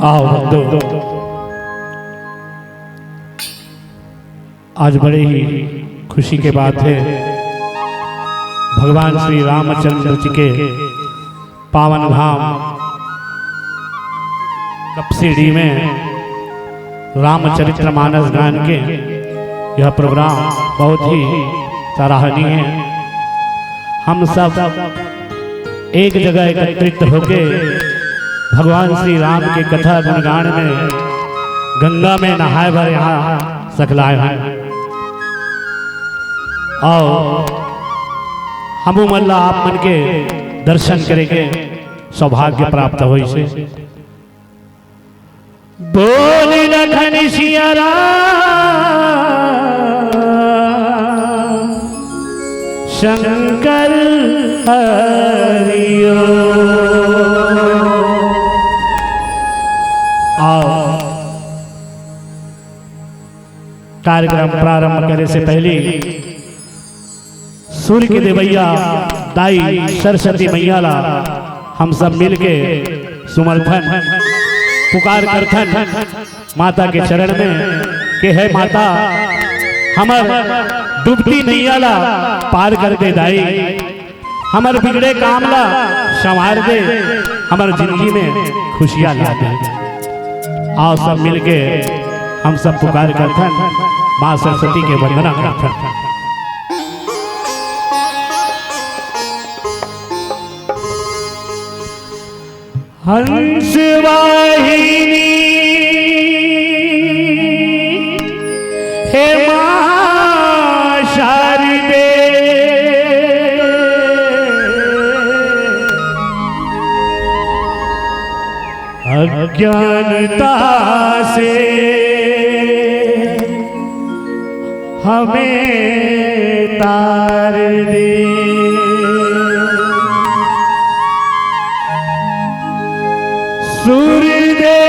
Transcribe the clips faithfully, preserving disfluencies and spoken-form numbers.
आओ भक्तों, आज बड़े ही खुशी के बात है, भगवान श्री रामचंद्र जी के पावन धाम कपसीडी में रामचरित्र मानस गान के यह प्रोग्राम बहुत ही सराहनीय है। हम सब एक जगह एकत्रित होके भगवान श्री राम के कथा गुणगान में गंगा में नहाए बर यहाँ सकलाए हैं। आओ, हमू मन ला आप मन के दर्शन करे के सौभाग्य प्राप्त होइसे। बोल लखन सिया राम शंकर हरिओ। आओ, कार्यक्रम प्रारंभ करे से पहले सूर्य के देवैया दाई सरस्वती मैया ला हम सब मिलके समर्थन पुकार करथन माता के चरण में कि हे माता, हमर डूबती नैया ला पार कर दे दाई, हमर बिगड़े काम ला संवार दे, हमर जिंदगी में खुशियाँ ला दे। आओ सब मिलके हम सब पुकार करथन, माँ सरस्वती के वंदना करथन। हंस वाहिनी हे माँ शारदे, अज्ञानता से हमें तार दे। सूर्य दे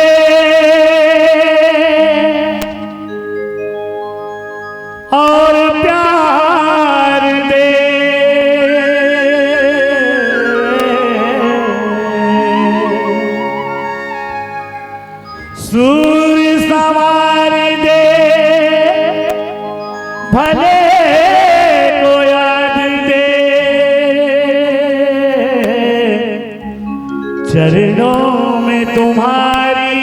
और प्यार दे। सूर्य संवार दे, भले को याद दे, चरणों में तुम्हारी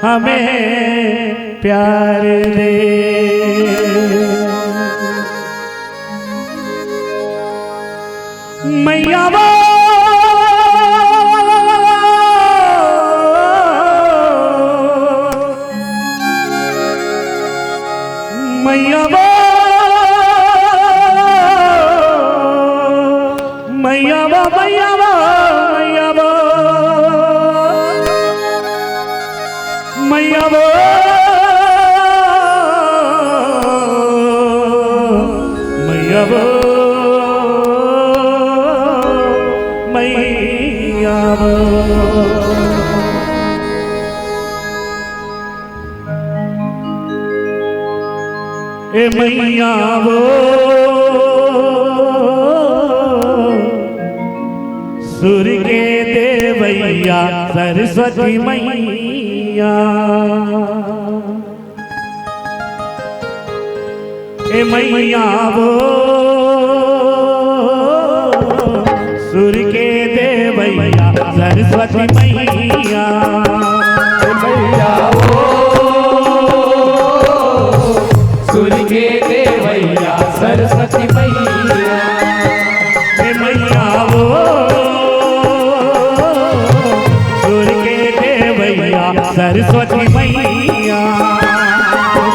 हमें प्यार दे। मैया वो, मैया वो, मैया वो, मैया वो, मैया वो। मैया वो, मैया वो, मैया वो। ए मैया वो, सुर के देवैया सरस्वती मैया। ए मैया वो, सुर के देवैया सरस्वती मैया। ए मैया वो, सुर के देवैया सरस्वती मैया। ए मैया वो, सुर के देवैया सरस्वती मैया।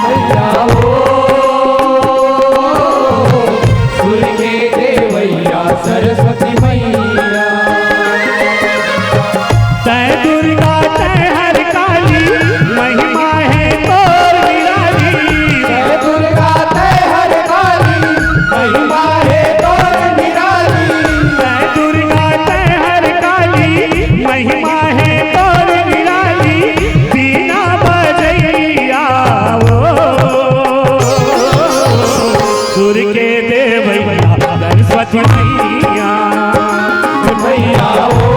मैया वो, सुर के देवैया सरस्वती मैया। तै दुर्गा तै हर काली, महिमा है तोर निराली। तै दुर्गा तै हर काली, महिमा है तोर निराली। तै दुर्गा तै हर काली, महिमा है तोर निराली। बीना बजैया वो, सुर के देवैया सरस्वती मैया। मैया वो,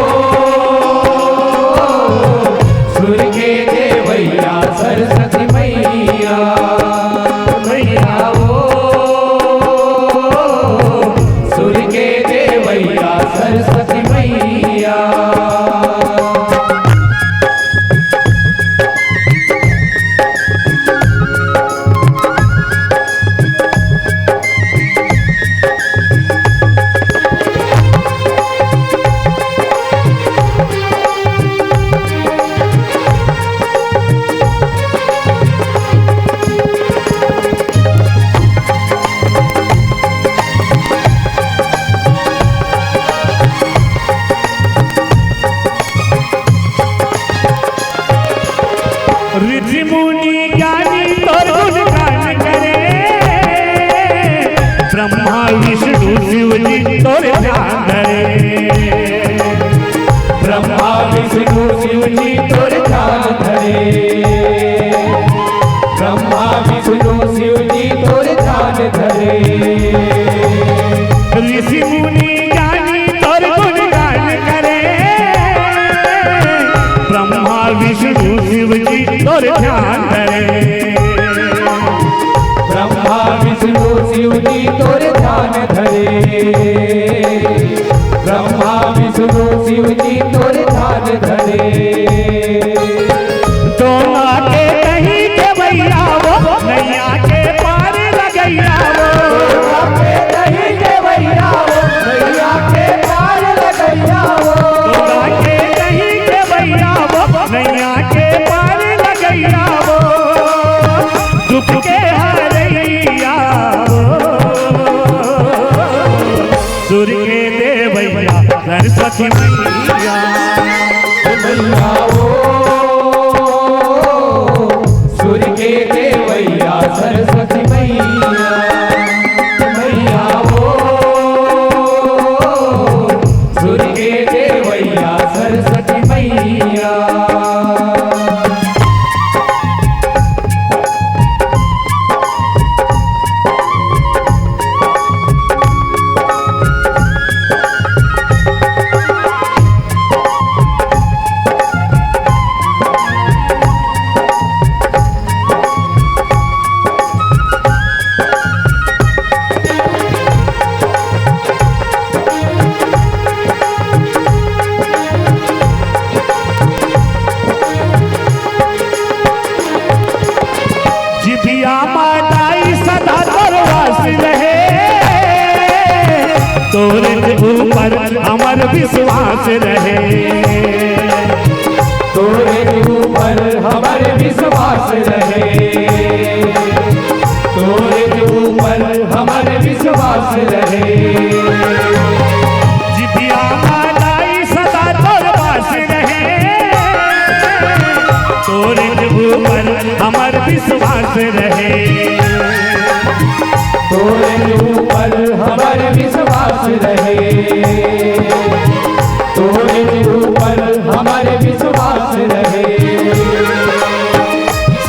जी तोर ध्यान धरे, ब्रह्मा विष्णु शिव जी तोर ध्यान धरे। डोंगा के कहीं के भैया वो, नैया के पार लगैया वो। डोंगा के कहीं के भैया वो, नैया के पार लगैया वो। डोंगा के कहीं के भैया वो, नैया के पार लगैया वो। दुख के हरैया वो, सुर के देवैया सरस्वती मैया। मैया वो, सुर के देवैया सरस्वती मैया। मैया वो, सुर के देवैया सरस्वती मैया। जिभिया माताई सदा तोर वास रहे, तोरे ऊपर हमर विश्वास रहे। तोरे ऊपर हमर विश्वास रहे, तोरे ऊपर हमर विश्वास रहे। जिभिया माताई सदा तोर वास रहे, तोरे ऊपर हमर विश्वास रहे। तोरे ऊपर हमर विश्वास रहे, तोरे ऊपर हमर विश्वास रहे।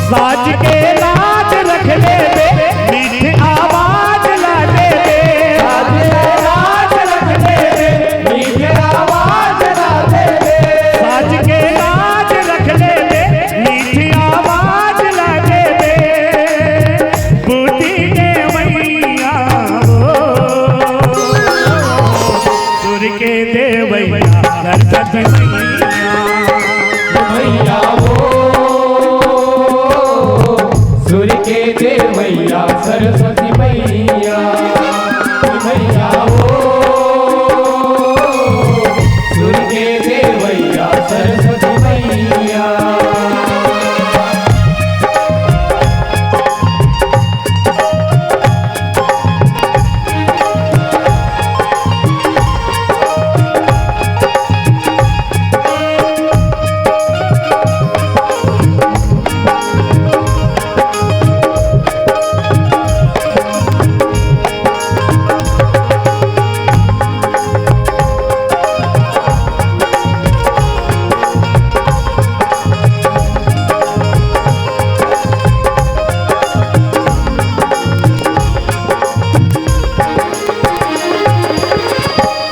साज के लाज रख लेबे, मीठ आवाज ला देबे। साज के लाज रख लेबे, मीठ आवाज ला देबे। साज के लाज रख लेबे, मीठ आवाज ला देबे। बूटी के मैया हो, सुर के देवैया सरस्वती मैया। मैया हो, सुर के देवैया सरस्वती मैया। मैया हो, सुर के देवैया सरस्वती मैया।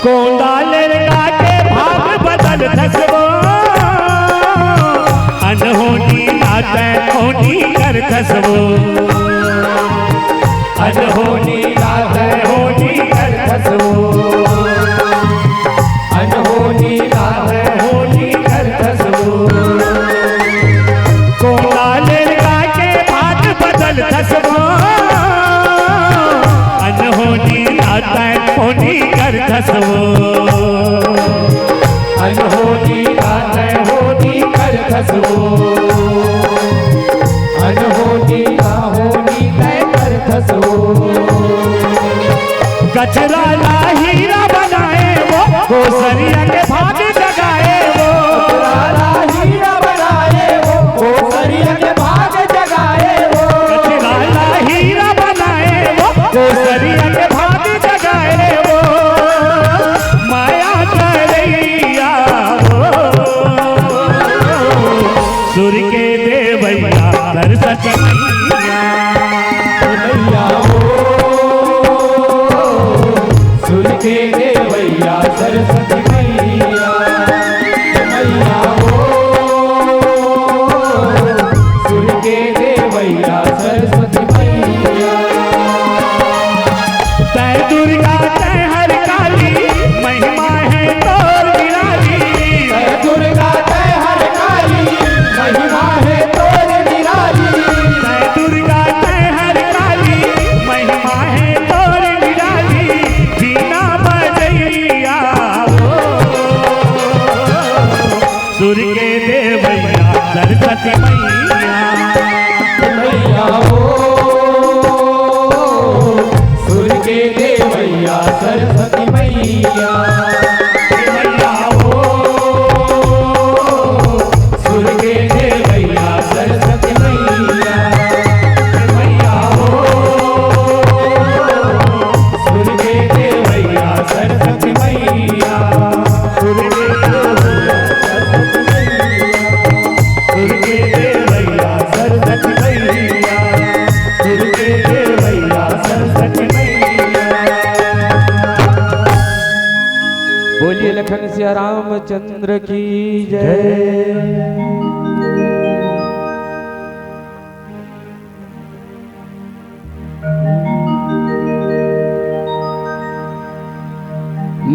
कोंदा लड़का के भाग बदल थस वो, अनहोनी नाते होनी कर थस वो। अनहोनी नाते होनी कर थस वो, अनहोनी नाते होनी कर थस वो। कोंदा लड़का के भाग बदल थस वो, अनहोनी नाते होनी कर थस वो। अनहोनी नाते होनी कर थस वो, अनहोनी ना होनी तय कर थस वो। कचरा ला हीरा बनाए वो, कोसरिया के भाग जगाए वो। कचरा ला हीरा बनाए वो, कोसरिया के भाग जगाए वो। कचरा ला हीरा बनाए वो, कोसरिया के भाग जगाए वो। माया करैया वो, सुर के देवैया सरस्वती मैया। मैया हो, सुर के देवैया सरस्वती मैया। मैया हो, सुर के देवैया सरस्वती मैया। दुर्गा तैं हर काली, महिमा हे तोर निराली। जय दुर्गा तैं हर काली, महिमा हे तोर निराली। जय दुर्गा तैं हर काली, महिमा हे तोर निराली। बीना बजइया हो, सुर के देवइया सरस्वती मैया। मैया हो, सुर के देवइया सरस्वती मैया। मैया हो, सुर के देवइया सरस्वती मैया। मैया हो, सुर के देवइया सरस्वती मैया। सुर के देवइया सरस्वती मैया। सुर के देवइया सरस्वती मैया। सुर के देवइया सरस्वती मैया। बोलिए लखन सिया रामचंद्र की जय।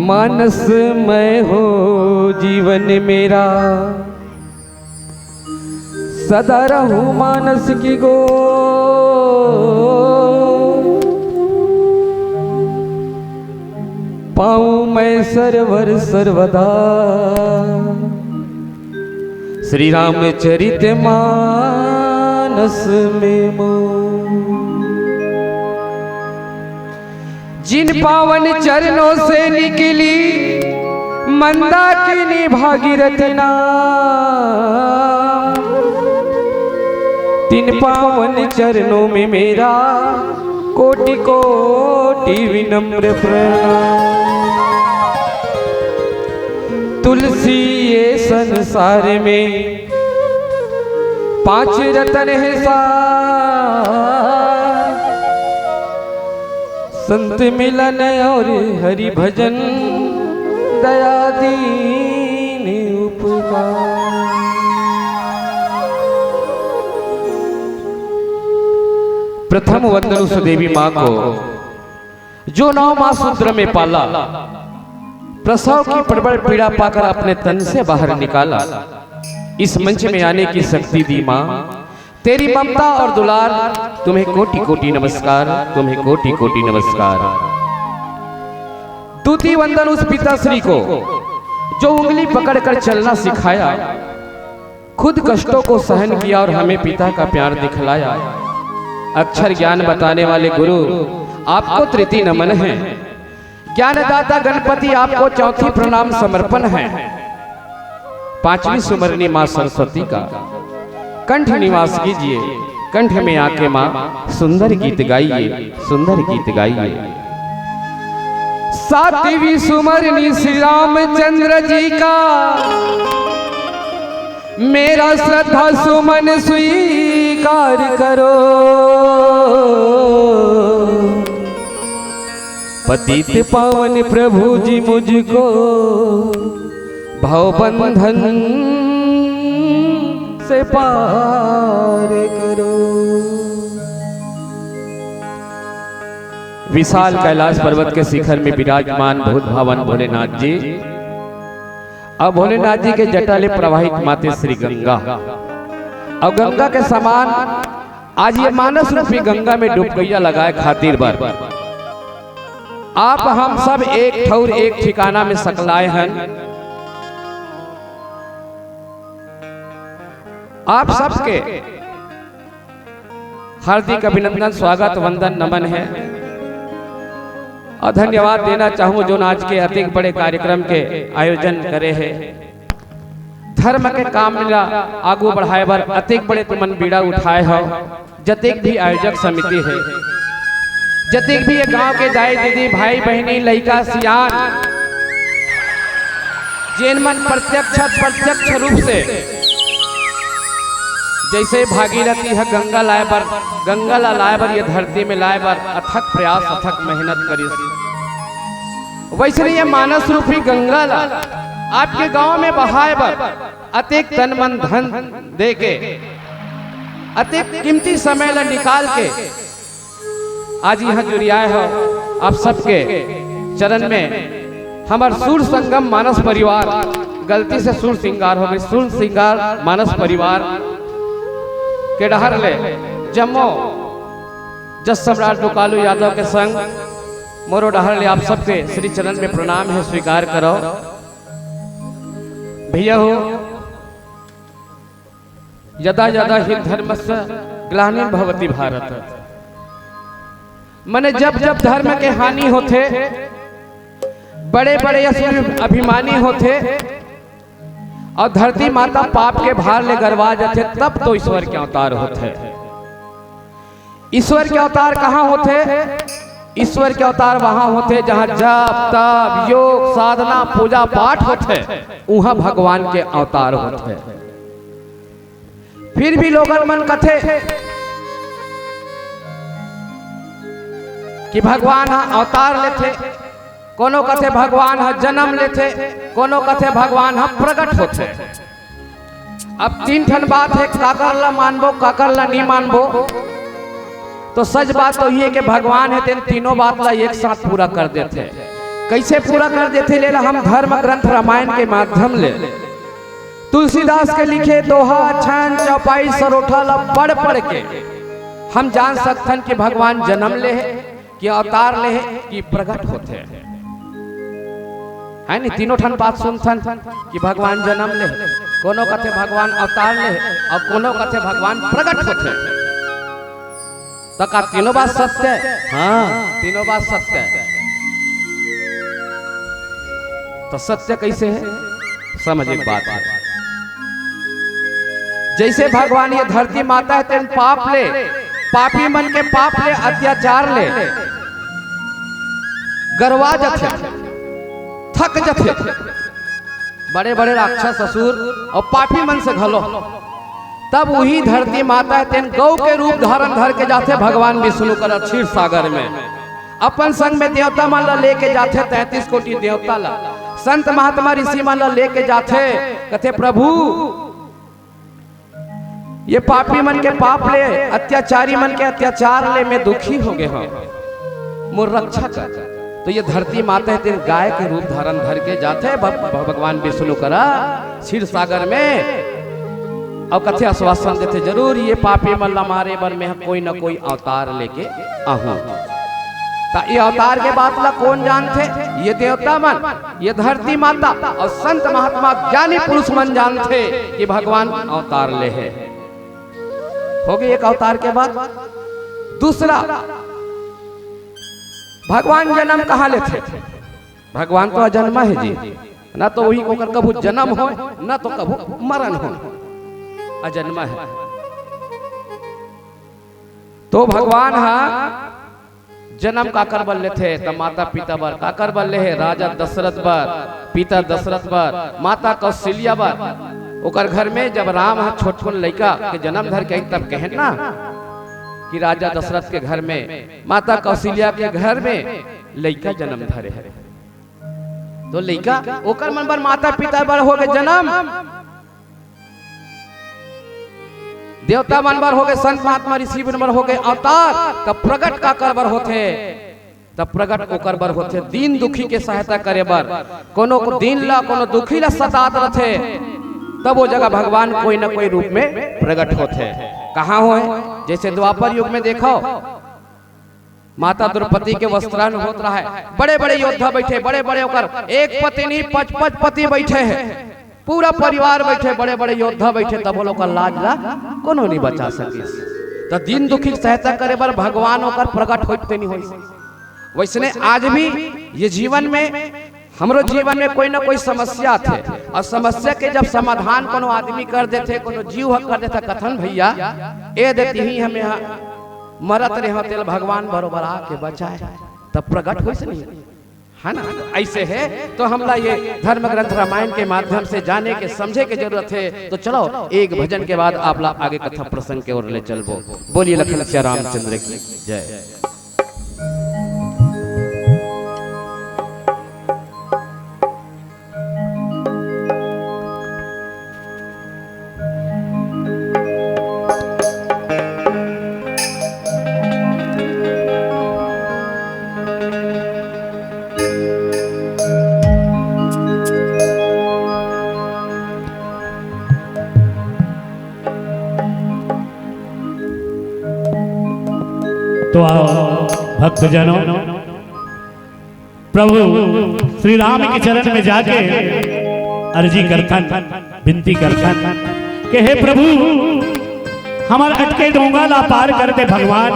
मानस मैं हो जीवन मेरा, सदा रहूं मानस की गो। पाऊं मैं सरवर सर्वदा श्री रामचरित मानस में मोर। जिन पावन चरणों से निकली मंदाकिनी भागीरथी नाम, तिन पावन चरणों में मेरा कोटि कोटि विनम्र प्रणाम। तुलसी ये संसार में पांच रतन हे सार, संत मिलन और हरि भजन, दया दीन उपकार। प्रथम वंदन उस देवी माँ को जो नौ मास उदर में पाला, प्रसव की प्रबल पीड़ा पाकर अपने तन से बाहर निकाला। इस मंच में आने की शक्ति दी माँ, तेरी ममता और दुलार, तुम्हें कोटि कोटि नमस्कार, तुम्हें कोटि कोटि नमस्कार। दूती वंदन उस पिताश्री को जो उंगली पकड़कर चलना सिखाया, खुद कष्टों को सहन किया और हमें पिता का प्यार दिखलाया। अक्षर ज्ञान बताने वाले गुरु, आपको तृतीय नमन है। ज्ञानदाता गणपति, आपको चौथी प्रणाम समर्पण है। पांचवी सुमरनी माँ सरस्वती का। कंठ निवास कीजिए, कंठ में आके माँ सुंदर गीत गाइए, सुंदर गीत गाइए। सातवीं सुमरनी श्री रामचंद्र जी का, मेरा श्रद्धा सुमन स्वीकार करो। पतित पावन प्रभु जी मुझको भव बंधन से पार करो। विशाल कैलाश पर्वत के शिखर में विराजमान भूत भावन भोलेनाथ जी, अब भोलेनाथ जी के जटा ले प्रवाहित माते श्री गंगा, अउ गंगा के समान आज ये मानस रूपी गंगा में डुबकैया लगाए खातिर बर आप हम सब एक ठउर एक ठिकाना में सकलाए हन। आप सबके हार्दिक अभिनंदन, स्वागत, वंदन, नमन हे। अउ धन्यवाद देना चाहूं, जोन आज के अतेक बड़े कार्यक्रम के आयोजन करे हे। धर्म के काम ला आगू बढ़ाए बर अतेक बड़े तुमन बीड़ा उठाए हव। जतेक भी आयोजक समिति हे, जतेक भी ये गांव के दाई दीदी, भाई बहिनी, लइका सियान, जेन मन प्रत्यक्ष अप्रत्यक्ष रूप से जैसे भागीरथी ह गंगा लाए बर, गंगा ला लाए बर, ये धरती में लाए बर अथक प्रयास, अथक मेहनत करिस, वैसने ये मानस रूपी गंगा ला आपके गांव में बहाए बर अतेक तन मन धन दे के, अतेक कीमती समय ला निकाल के आज इहां जुरियाए हव। आप सबके चरण में हमर सुर संगम मानस परिवार, गलती से सुर सिंगार हो गई, सुर सिंगार मानस परिवार के डहर ले जम्मो जस सम्राट डुकालू यादव के संग मोरो डहर ले आप सबके श्री चरण में प्रणाम हे, स्वीकार करो। भैया हो, यदा यदा ही धर्मस्य ग्लानिर्भवति भारत, मने जब जब धर्म के हानि होथे, बड़े बड़े असुर अभिमानी होथे अउ धरती माता पाप के भार ले गरवा जाथे, तब तो ईश्वर के अवतार होथे। ईश्वर के अवतार कहाँ होथे? ईश्वर के अवतार वहां होथे जहां जप, तप, योग, साधना, पूजा पाठ होथे, उहां भगवान के अवतार होथे। फिर भी लोगन मन कथे कि भगवान ह अवतार लेथे, कोनो कथे भगवान ह जन्म लेथे, कोनो कथे भगवान ह प्रगट होथे। अब तीन ठन बात हे, काकर ला मानबो, काकर ला नहीं मानबो। तो सच बात तो ये हे कि भगवान हे तेन तीनों बात ला एक साथ पूरा कर देथे। कैसे पूरा कर देथे, लेला हम धर्म ग्रंथ रामायण के माध्यम ले तुलसीदास के लिखे दोहा, छंद, चौपाई, सरोठा ला पढ़ पढ़ के हम जान सकथन कि भगवान जन्म ले हे, कि अवतार ले हे, कि प्रगट होथे। है नी, तीनों ठन बात सुनथन कि भगवान जन्म ले हे, कोनो कथे भगवान अवतार ले हे, अउ कोनो कथे भगवान प्रगट होथे। तो का तीनों बात सत्य हे? हाँ, तीनों बात सत्य हे। तो सत्य कैसे हे? समझ एक बात हे। जैसे भगवान ये धरती माता हे, तेन पाप ले, पापी मन के पाप ले, अत्याचार ले गरवा जथे, थक जथे बड़े बड़े राक्षस, असुर अउ पापी मन से घलो। तब उही धरती माता हे, तेन गौ के रूप धारण धर के जाथे भगवान विष्णु करा क्षीर सागर में। अपन संग में देवता मन ला लेके जाथे, तैंतीस कोटि देवता ला, संत महात्मा ऋषि मन ला लेके जाथे, कथे, "प्रभु, ये पापी मन के पाप ले, अत्याचारी मन के अत्याचार ले मैं दुखी हो गे हंव, मोर रक्षा कर।" तो ये धरती माता हे, तेन गाय के रूप धारण धर के जाथे भ-, भ-, भगवान विष्णु करा क्षीर सागर में, अउ कथे, आश्वासन देथे, "जरूर ये पापी मन ला मारे बर मैं कोई न कोई अवतार लेके आहूं।" त ये अवतार के बात ला कोन जानथे? ये देवता मन, ये धरती माता अउ संत महात्मा ज्ञानी पुरुष मन जानथे कि भगवान अवतार ले हे। हो गे एक अवतार के बात। दूसरा, भगवान जन्म कहाँ लेथे? भगवान तो अजन्मा हे जी, ना तो उही ओकर कभू जन्म हो, ना तो कभू मरण हो, अजन्मा हे। तो भगवान हा जन्म काकर बर लेथे? त माता पिता बर। काकर बर ले हे? राजा दशरथ बर, पिता दशरथ बर, माता कौशल्या बर। ओकर घर में जब राम ह छोटकुन लइका के जन्म धर के आइन, तब कहेन ना कि राजा दशरथ के घर में, माता कौशल्या के घर में लइका जन्म धरे हे। तो लइका ओकर मन बर, माता पिता बर हो गे जन्म, देवता मन बर हो गे, संत महात्मा ऋषि मन बर हो गे अवतार, त प्रगट काकर बर होथे? त प्रगट ओकर बर होथे, दीन दुखी के सहायता करे बर। कोनो को दीन ला, कोनो दुखी ला सतात रथे, तब वो जगह भगवान कोई न कोई रूप में प्रगट होथे। कहाँ होय? जैसे द्वापर युग में देखो, माता द्रौपदी के वस्त्राहरण होत रहे, बड़े-बड़े योद्धा बैठे, बड़े-बड़े ओकर एक पति नहीं, पच-पच पति बैठे हे, पूरा परिवार बैठे, बड़े-बड़े योद्धा बैठे, तब वो लोग का लाज ला कोनो नहीं बचा सकिस। त दीन दुखी के सहायता करे बर भगवान ओकर प्रगट होइस ते नहीं होइस। वैसने आज भी ये जीवन में, हमरो जीवन में कोई ना कोई समस्या आथे, अउ समस्या के जब समाधान कोनो आदमी कर देथे, कोनो जीव ह कर देथे, कथन, "भैया, ए दे तिही हमें ह-, मरत रेहो, तेला भगवान बरोबर आके बचाए, तब प्रगट होइस नहीं, है ना?" ऐसे हे तो हमला ये धर्म ग्रंथ रामायण के माध्यम से जाने के, समझे के जरूरत हे। तो चलो, एक भजन के बाद आपला आगे कथा प्रसंग के ओर ले चलबो। बोलिए लखन सिया रामचंद्र की जय। भक्तजनों, प्रभु श्री राम के चरण में जाके अर्जी करथन, विनती करथन कि हे प्रभु, हमर अटके डोंगा ला पार कर दे भगवान,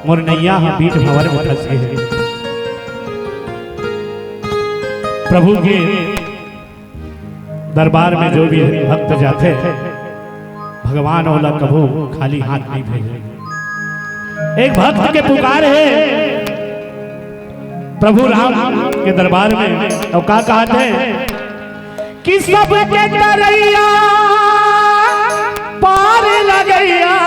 मोर नैया ह बीच भंवर में फंस गे हे। प्रभु के दरबार में जो भी भक्त जाथे, भगवान ओला कभू खाली हाथ नहीं भेजे। एक भक्त के पुकार हे प्रभु राम के दरबार में, अउ का कहत हे कि सबके तरैया पार लगैया,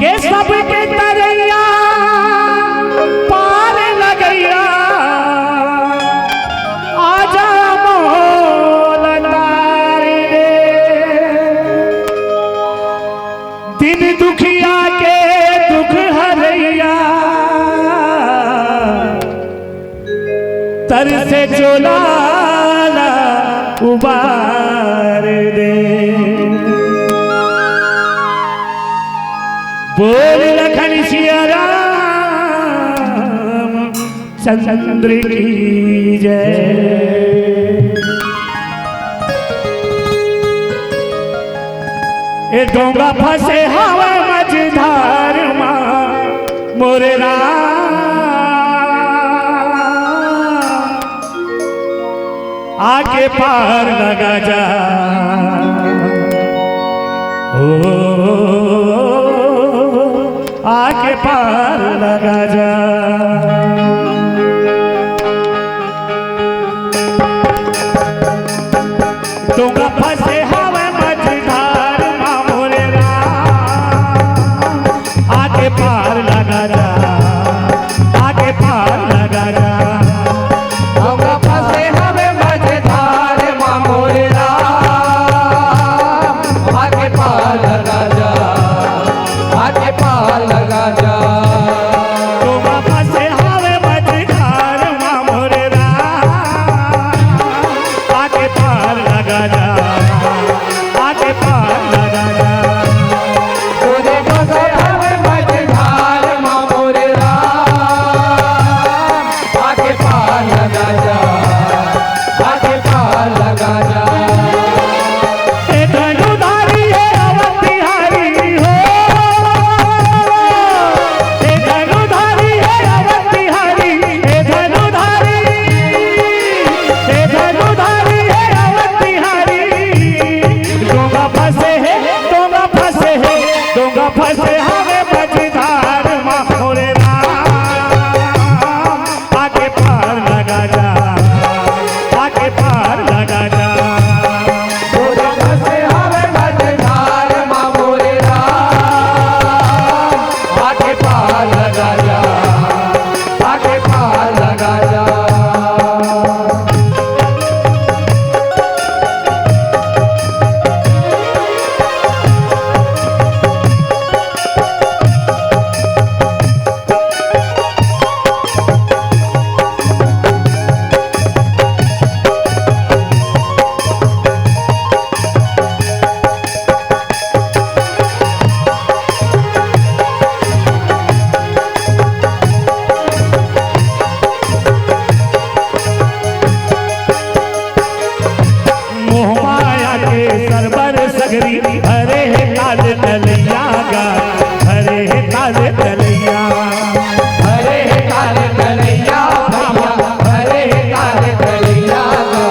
के सबके तरैया पार लगैया, आजा मोला तार दे। दीन दुखिया के दुख हरैया, तर से चोला ला उबार दे। बोल लखन सिया राम चंद्र की जय। ए डोंगा फंसे हवय मझधार मा मोरे राम, आके पार लगा जा, ओ, आके पार लगा जा। डोंगा फंसे हवय मझधार मा मोरे राम, आके पार लगा जा, आके पार लगा जा। डोंगा फंसे हवय मझधार मा मोरे राम, आके पार लगा जा, आके पार लगा जा। डोंगा फंसे हवय मझधार मा मोरे राम, आके पार लगा जा, आके पार लगा जा। तोरे बसे हवे मझधार मा मोरे राम, आके पार लगा जा, आके पार लगा जा। ए धनुधारी हे अवध बिहारी हो, ए धनुधारी हे अवध बिहारी, ए धनुधारी, ए धनुधारी हे अवध बिहारी। डोंगा फंसे हे, डोंगा फंसे हे, डोंगा फंसे हवे मझधार मा मोरे राम। आके पार लगा जा, आके पार लगा जा। डोंगा फंसे हवे मझधार मा मोरे राम। आके पार लगा जा, आके पार लगा जा। मोह माया के सरबर सगरी, हरे हे काल कलैया गा, हरे हे काल कलैया। हरे हे काल कलैया भैया, हरे हे काल कलैया गा,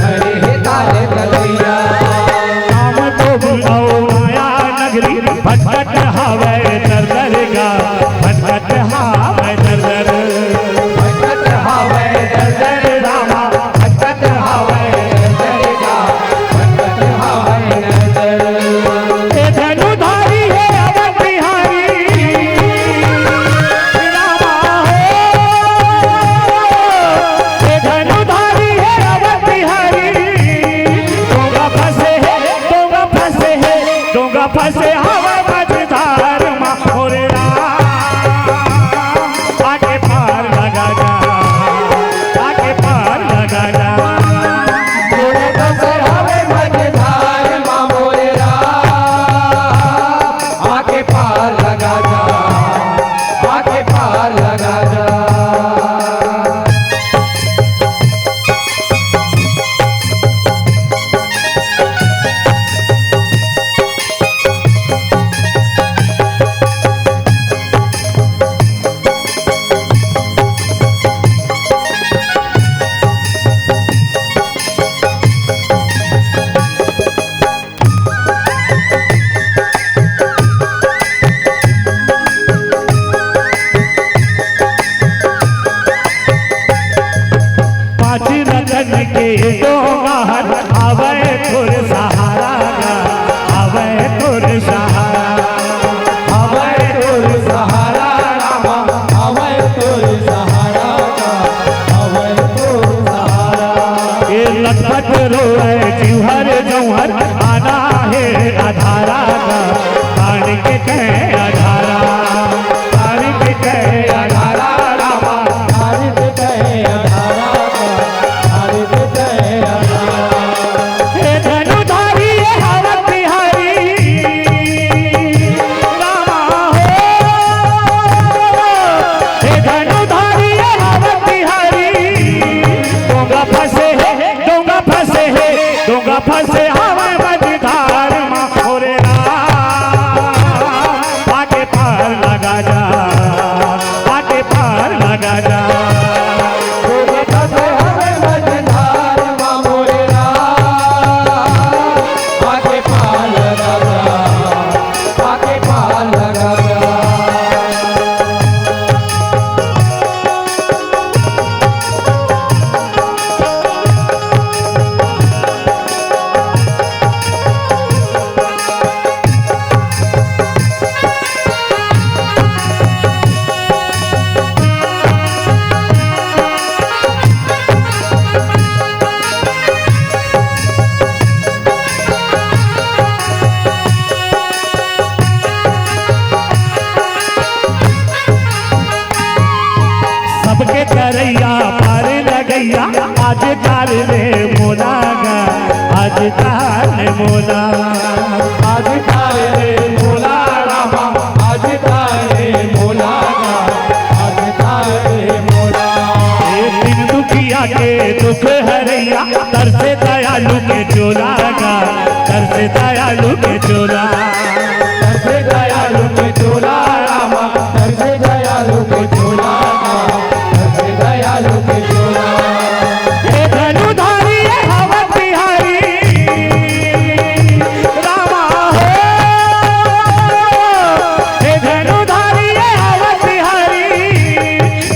हरे हे काल कलैया। काम तो बुलाओ माया नगरी, भटकत हवे दर दर गा, भटकत हवे दर दर। भटकत हवे दर दर रामा, भटकत हवे दर दर गा, भटकत हवे दर दर। ए धनुधारी हे अवध बिहारी, रामा हो। ए धनुधारी हे अवध बिहारी, डोंगा फंसे हे, डोंगा फंसे हे, डोंगा फंसे हवे मझधार मा। पार लगा जा, आके पार लगा जा। पाँच रतन के डोंगा हर हवय तोर सहारा गा, हवय तोर सहारा। हवय तोर सहारा रामा, हवय तोर सहारा गा, हवय तोर सहारा। ए लखपत रोवय जिउहर जउहर आना हे अधारा गा, तारिक के अधारा, तारिक के अधारा रामा, तारिक के अधारा गा, तारिक के अधारा। हे धनुधारी हे हवत बिहारी रामा हो, हे धनुधारी हे हवत बिहारी, डोंगा फंसे हे, डोंगा फंसे हे, डोंगा फंसे हवय मझधार मा मोरे राम, आके पार लगा जा, आके पार लगा जा। डोंगा फंसे हवय मझधार मा मोरे राम, आके पार लगा जा, आके पार लगा जा। सबके करैया पार लगैया, आज तार ले मोला गा, आज तार ले मोला। आज तार ले मोला रामा, आज तार ले मोला गा, आज तार ले मोला। ए दीन दुखिया के दुख हरैया, तरसे दयालु के चोला गा, तरसे दयालु के चोला। तरसे दयालु के चोला रामा, तरसे दयालु के चोला, तरसे दयालु के चोला। हे धनुधारी हे हवत बिहारी रामा हो, हे धनुधारी हे हवत बिहारी,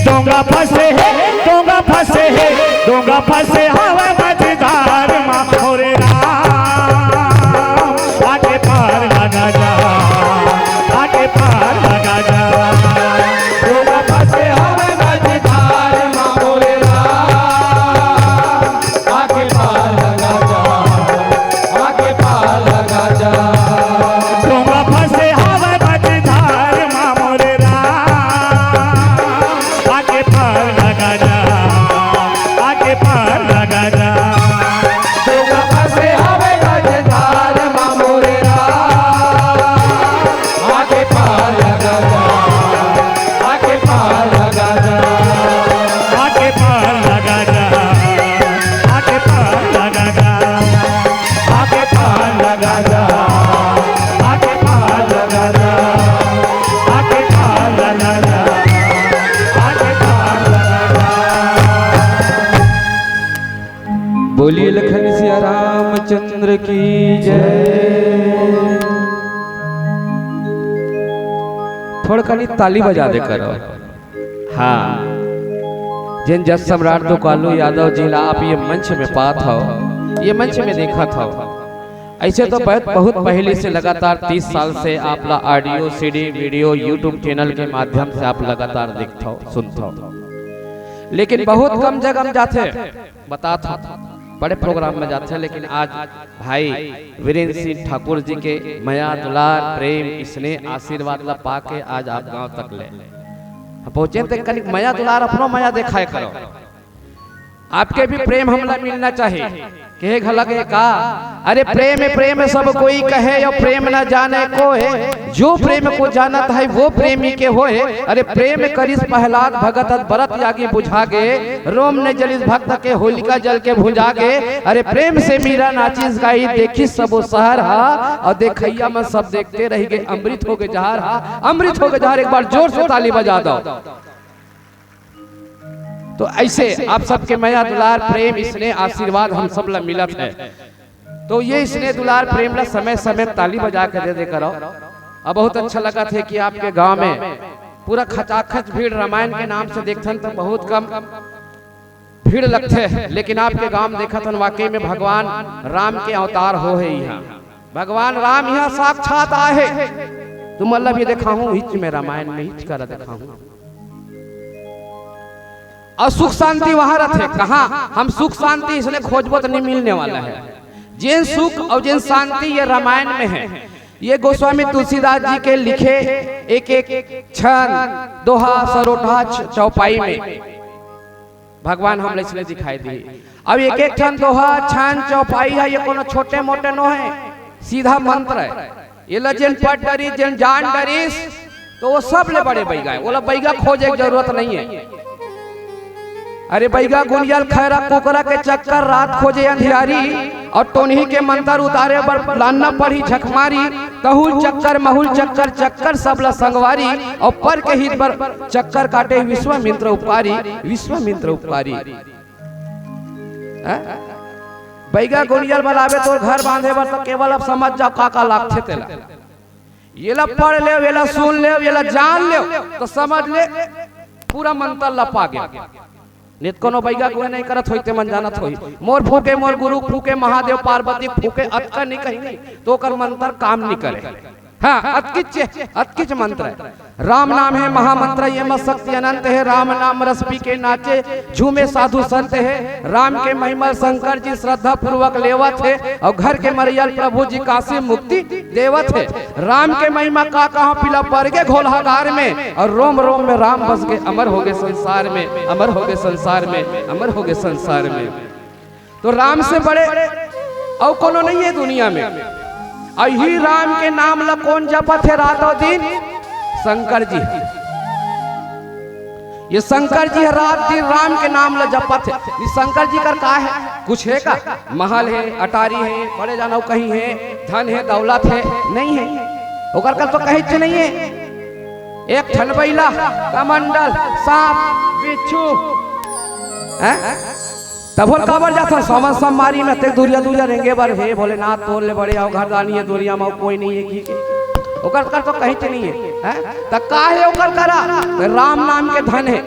डोंगा फंसे हे, डोंगा फंसे हे, डोंगा फंसे हवय मझधार मा मोरे राम, आके पार लगा जा, आके पार लगा जा। डोंगा फंसे हवय मझधार मा मोरे राम, आके पार लगा जा, आके पार लगा जा। डोंगा फंसे हवय मझधार मा मोरे राम, आके पार लगा जा, आके पार लगा जा। डोंगा फंसे हवय मझधार मा मोरे राम, आके पार लगा जा, आके पार लगा जा। आके पार लगा जा, आके पार लगा जा, आके पार लगा जा, आके पार लगा जा, आके पार लगा जा, आके पार लगा जा। बोलिए लखन सिया रामचंद्र की जय। थोड़ा कनी ताली बजा दे करो। हाँ, जेन जस सम्राट दुकालू यादव जी ला आप ये मंच में पात हव, ये मंच में देखत हव, ऐसे तो बहुत, बहुत पहले से लगातार तीस साल से आप ला audio, CD, video, YouTube channel के माध्यम से आप लगातार देखत हव, सुनत हव, लेकिन बहुत कम जगह में जाथे, बतात हव, बड़े प्रोग्राम में जाथे, लेकिन आज भाई वीरेंद्र सिंह ठाकुर जी के मया, दुलार, प्रेम, स्नेह, आशीर्वाद ला पाके आज आप गांव तक ले पहुंचे, तो कनिक मया दुलार, अपनो मया देखाए करो। आपके भी प्रेम हमला मिलना चाहिए। कहे घला के का? अरे प्रेम प्रेम सब कोई कहे, और प्रेम न जाने को है, जो प्रेम को जानत है वो प्रेमी के होए। अरे प्रेम करिस प्रहलाद भगत, अत बरत आगी बुझा गे, रोम न जलिस भक्त के होलिका जल के भुंजा गे। अरे प्रेम से मीरा नाचिस गाई, देखिस सबो सहर हा, और देखइया मन सब देखते रहि गे, अमृत हो गे जहर हा, अमृत हो गे जहर। एक बार जोर से ताली बजा दो। तो ऐसे आप सबके मया दुलार प्रेम स्नेह आशीर्वाद हम सब ला मिलत है। तो ये स्नेह दुलार प्रेम ला समय समय ताली बजा के दे दे करो। अब बहुत अच्छा लगत है कि आपके गांव में पूरा खचाखच भीड़, रामायण के नाम से देखथन तो बहुत कम भीड़ लगथे, लेकिन आपके गांव में देखत हन वाकई में भगवान राम के अवतार हो है यहाँ। भगवान राम यहाँ साक्षात आए है। तो मतलब ये देखाहूँ हिच में, रामायण में हिच करा देखाहूँ। और सुख शांति वहां रथे। कहाँ हम सुख शांति इसने खोजबो तो नहीं मिलने वाला है। जेन सुख और जेन शांति ये रामायण में है। ये गोस्वामी तुलसीदास जी के लिखे एक एक छंद, दोहा, सरोठा, च-, चौपाई में भगवान हमला इसने दिखाई दी। अब एक एक ठन दोहा, छंद, चौपाई है, ये कोनो छोटे मोटे नो है, सीधा मंत्र है। ये ला जेन पढ़ डरिस, जेन जान डरिस, तो वो सब ले बड़े बैगा है। वो ला बैगा खोजे के जरूरत नहीं है। अरे बैगा गुनियल खैरा कुकरा के चक्कर, रात खोजे अंधियारी, और टोनही के मंत्र उतारे बर लानना पड़ही झकमारी। तहुल चक्कर, महुल चक्कर, चक्कर सब ला संगवारी, और पर के हित बर चक्कर काटे विश्वामित्र उपकारी, विश्वामित्र उपकारी। हैं? बैगा गुनियल बलावे तोर घर बांधे बर, तो केवल अब समझ जाओ का का लागथे तेला। येला पढ़ लेव, येला सुन लेव, येला जान लेव, तो समझ ले पूरा मंत्र ला पा गेव। नित कोनो बैगा गुने नहीं करत होई, ते मन जानत होई। मोर फूके मोर गुरु फूके महादेव पार्वती फूके, अतका नहीं कहीं नहीं, तो ओकर मंत्र काम नहीं करे। हाँ, अतकिच, अतकिच मंत्र है। राम नाम है महामंत्र, ये मत शक्ति अनंत है। राम नाम रस पी के नाचे, झूमे साधु संत है। राम के महिमा शंकर जी श्रद्धा पूर्वक लेवत है, और घर के मरियल प्रभु जी काशी मुक्ति देवत है। राम के महिमा का कहा, पिला पर गे घोलहागार में, और रोम रोम में राम बस गे, अमर हो गे संसार में, अमर हो गे संसार में, अमर हो गे संसार में। तो राम से बड़े अउ कोनो नहीं है दुनिया में। अउ ही राम के नाम ला कोन जपत है रात अउ दिन? शंकर जी है। ये शंकर जी है, रात दिन राम के नाम ला जपत है। ये शंकर जी कर का है? कुछ है का? महल है, अटारी है, बड़े जानव कहीं है, धन है, दौलत है? नहीं है। ओकर कर तो कहीं नहीं है। एक ठन बइला, कमंडल, सांप, बिच्छू, हैं? तभो ले काबर जाथन? सोमन सोमवारी में अतेक दूरिया दूरिया रेंगे बर, हे भोलेनाथ, तोर ले बड़े अउ घरदानी हे दुनिया में कोई नहीं है की के? ओकर कर तो कहीं से नहीं है, हैं? त का है ओकर करा? त राम नाम के धन है।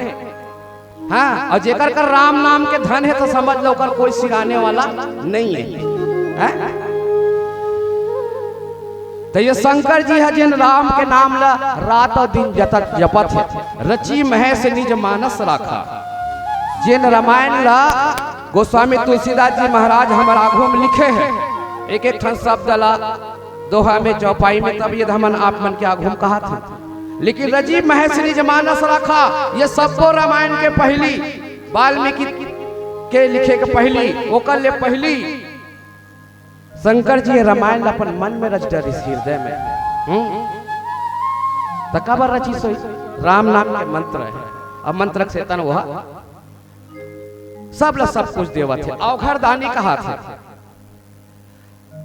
हाँ, अउ जेकर कर राम नाम के धन है तो समझ लो ओकर कोई सिराने वाला नहीं है, हैं? त ये शंकर जी है जिन राम के नाम ला रात अउ दिन जतत जपत है, रचि महेश निज मानस राखा। जिन रामायण ला गोस्वामी तुलसीदास जी महाराज हमर आघू में लिखे हैं, एक एक ठन शब्द ला दोहा में, चौपाई में, तब ये हमन आप मन के आघू में कहा था। लेकिन रचि महेश निज मानस राखा, ये सबको रामायण के पहली, वाल्मीकि के लिखे के पहली, ओकर ले पहली शंकर जी रामायण ला अपन मन में रच डरिस, हृदय में। हम्म? त काबर रचिस होही? राम नाम के मंत्र है। अब मंत्र के सेतन वह सब ला सब कुछ देवत है। अवघर दानी कहा थे।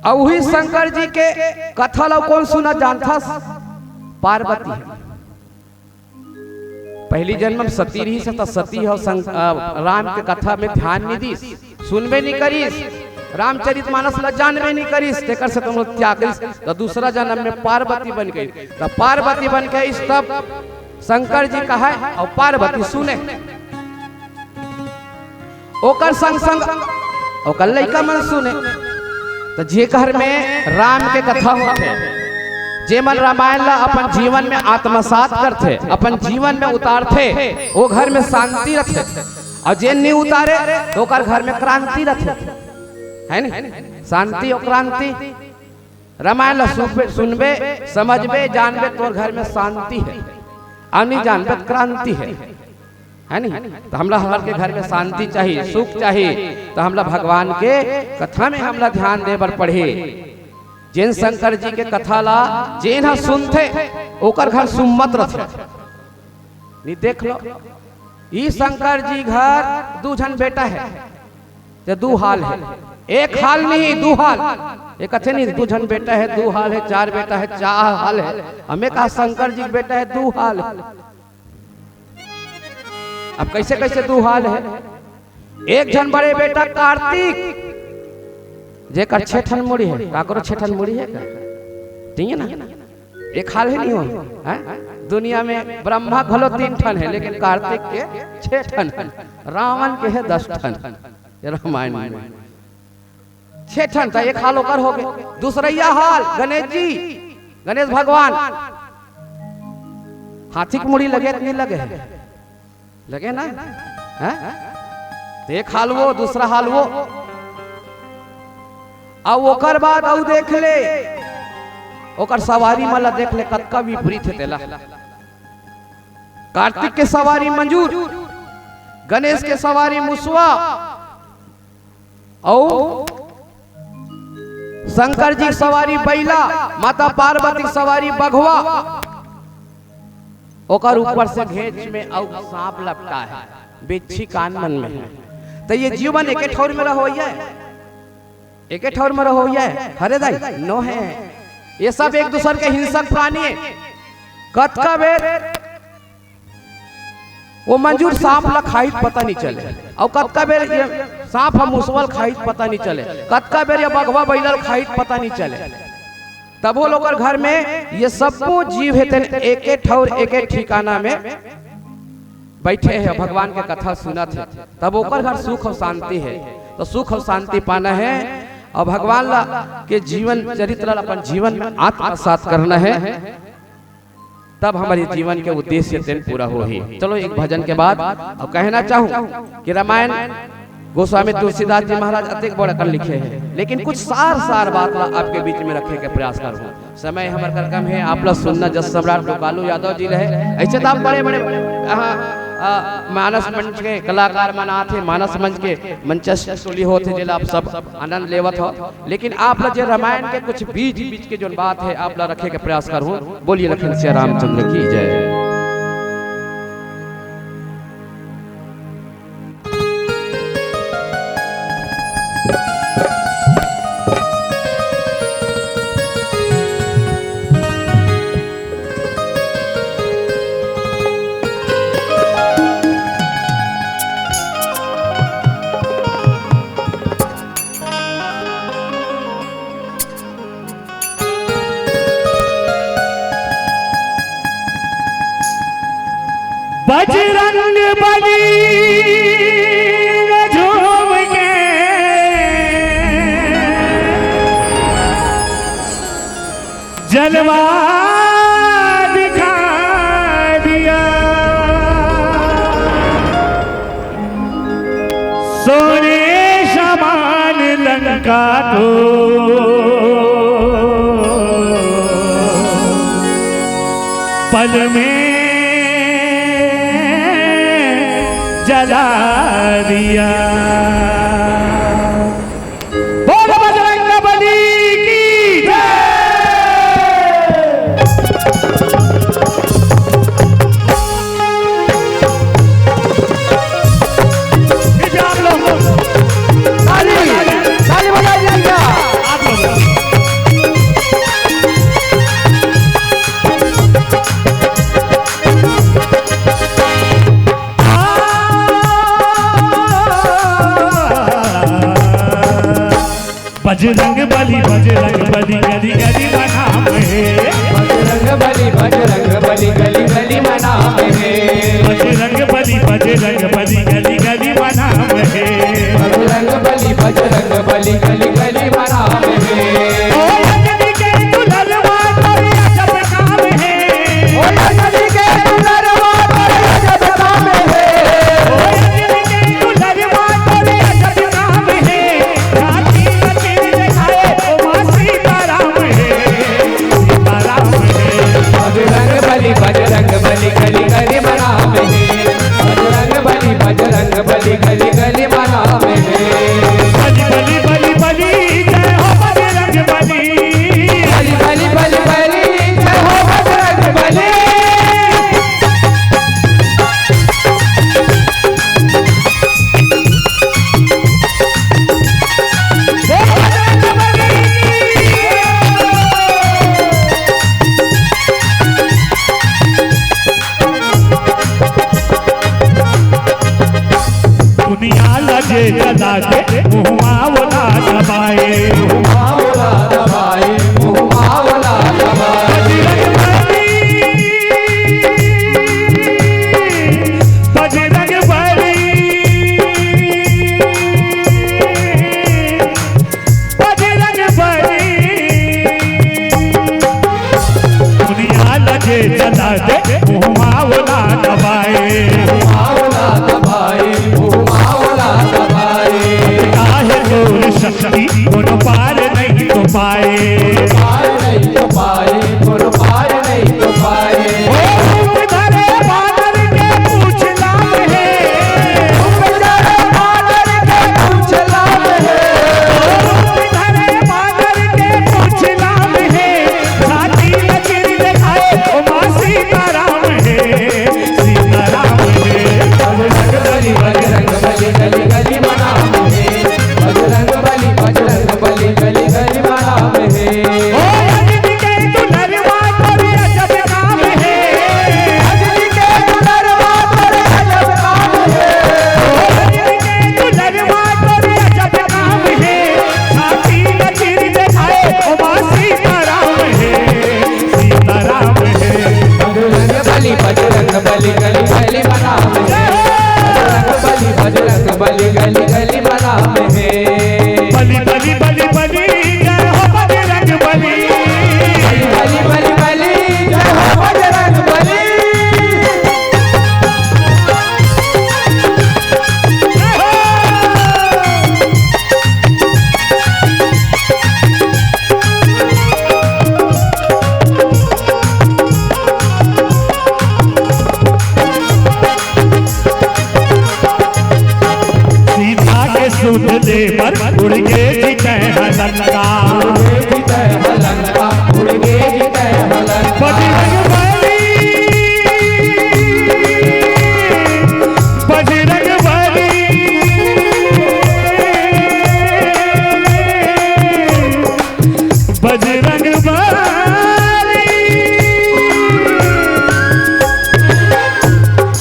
अउ उही शंकर जी के कथा ला कोन सुना जानथस? पार्वती है। पहली जन्म में सती रहिस, त सती ह शंक-, अ, राम के कथा में ध्यान नहीं दिस, सुनबे नहीं करिस, रामचरित मानस ला जानबे नहीं करिस, तेकर से तुम त्याग करिस, त दूसरा जन्म में पार्वती बन गई। त पार्वती बन के इस तब शंकर जी कहे अउ पार्वती सुने। ओकर संग संग ओकर लइका मन सुने। त जे घर में राम के कथा होथे, जे मन रामायण ला अपन जीवन में आत्मसात करथे, अपन जीवन में उतारथे, वो घर में शांति रथे। अउ जे नहीं उतारे, त ओकर घर में क्रांति रथे। है नी? शांति अउ क्रांति। रामायण ला सुनबे, सुनबे, समझबे, जानबे, तोर घर में शांति है। अउ नहीं जानबे, त क्रांति है। है नहीं? तो हमला हर के घर में शांति चाहिए, सुख चाहिए, तो हमला भगवान के कथा में हमला ध्यान दे बर पड़ही। जेन शंकर जी के कथा ला जेन ह सुनथे, ओकर घर सुम्मत रथे। नहीं, देख लो, ई शंकर जी घर दू झन बेटा हे, ते दू हाल हे। एक हाल नहीं, दू हाल। एक कथे नहीं, दू झन बेटा हे, दू हाल हे, चार बेटा हे, चार हाल हे। हमें कहा शंकर जी के बेटा हे, दू हाल हे। अब कैसे कैसे दू हाल हे? एक झन बड़े बेटा कार्तिक, जेकर छे ठन मुड़ी हे, काकरो छे ठन मुड़ी हे का? ठीक है ना? एक हाल हे नहीं हो, हैं? दुनिया में ब्रह्मा घलो तीन ठन हे, लेकिन कार्तिक के छे ठन हे, रावण के हे दस ठन। ये रामायण में छे ठन, त एक हाल ओकर हो गए। दूसरैया हाल गणेश जी, गणेश भगवान, हाथी के मुड़ी लगे त नहीं लगे हे? लगे ना? हैं? त एक हाल वो, दूसरा हाल वो। अब ओकर बाद अउ देख ले, ओकर सवारी मन ला देख ले, कतका विपरीत हे तेला। कार्तिक के सवारी मंजूर, गणेश के सवारी मुसवा, अउ शंकर जी के सवारी बैला, माता पार्वती के सवारी बघवा, ओकर ऊपर से घेंच में अउ सांप लपटा हे, बिच्छी कान मन में हे। त ये जीवन एके ठौर में रहोइया हे, एके ठौर में रहोइया हे। हरे दाई, नो हे। ये सब एक दूसर के हिंसक प्राणी हे। कतका बेर वो मंजूर सांप ला खाई त पता नहीं चले, अउ कतका बेर ये सांप ह मुसवा ल खाई त पता नहीं चले, कतका बेर ये बघवा बैला ल खाई त पता नहीं चले। तभो लोकर घर में ये सब्बो जीव हे तेन एके ठौर एके ठिकाना में बैठे हे, भगवान के कथा सुनत हे, तब ओकर घर सुख अउ शांति हे। तो सुख अउ शांति पाना हे अउ भगवान ला के जीवन चरित्र ला अपन जीवन में आत्मसात करना हे। तब हमर ये जीवन के उद्देश्य तेन पूरा होही। चलो, एक भजन के बाद अब कहना चाहूँ कि रामायण गोस्वामी तुलसीदास जी महाराज अतेक बड़ अकन लिखे हे, लेकिन कुछ सार सार बात ला आपके बीच में रखे के प्रयास करूँ। समय हमर कर कम हे, आप ला सुनना जस सम्राट गोपालू यादव जी रहे। ऐसे तो आप बड़े बड़े यहाँ, आ, मानस मंच के कलाकार मन आथे, मानस मंच के मंचस्थ टोली होथे, जेला आप सब आनंद लेवत हो। लेकिन आप ला जे रामायण के कुछ बीच बीच के जोन बात हे, आप ला रखे के प्रयास करहूँ। बोलिए लखन सिया रामचंद्र की जय। बजरंग बली ने झूम के जलवा दिखा दिया। सोने समान लंका को पल में जला दिया। बोल बजरंग बली की जय। आप लोग ताली, ताली बजाइए भैया। आप लोग बजरंग बली, बजरंग बली, गली गली मनाम हे। बजरंग बली, बजरंग बली, गली गली मनाम हे। बजरंग बली, बजरंग बली, गली गली मनाम हे। बजरंग बली, बजरंग बली, गली गली मनाम हे। ओ अंजनी के दुल्हनवा तोरे अजब काम हे। ओ अंजनी के दुल्हनवा तोरे अजब काम हे। ओ अंजनी के दुल्हनवा तोरे अजब काम हे। बजरंग बली, बजरंग बली, कली कली मनाम हे। बजरंग चला के मुँह मा ओला दबाए। बजरंग बली, बजरंग बली, बजरंग बली। दुनिया ला जे जला दे, मुँह मा ओला दबाए। काहे तोर शक्ति कोनो पार नहीं तो पाए। ओ रूप धरे बानर के पूछ लाम हे। ओ रूप धरे बानर के पूछ लाम हे। छाती ला चीर देखाए, ओ मा सीताराम हे, सीताराम हे। बजरंग बली, बजरंग बली, गली गली मा नाम हे। बजरंग बली, बजरंग बली, गली गली मा नाम हे। ओ अंजनी के दुलरवा तोर अजब काम हे। अंजनी के दुलरवा तोर अजब काम हे। ओ अंजनी के दुलरवा तोर अजब काम हे। छाती ला चीर देखाए, ओ मा सीताराम हे, सीताराम हे। बजरंग बली, बजरंग बली, गली गली मा नाम हे। बजरंग बली, बजरंग बली, गली गली मा नाम हे। बली, बली, बली, बली, जय हो बजरंग बली। बली, बली, बली, बली, जय हो बजरंग बली। जय हो। सीता के सुध ले बर उड़ गे जी तैं ह लंका। उड़ गे जी तैं ह लंका, उड़ गे जी तैं ह लंका। बजरंग बली, बजरंग बली, बजरंग बली।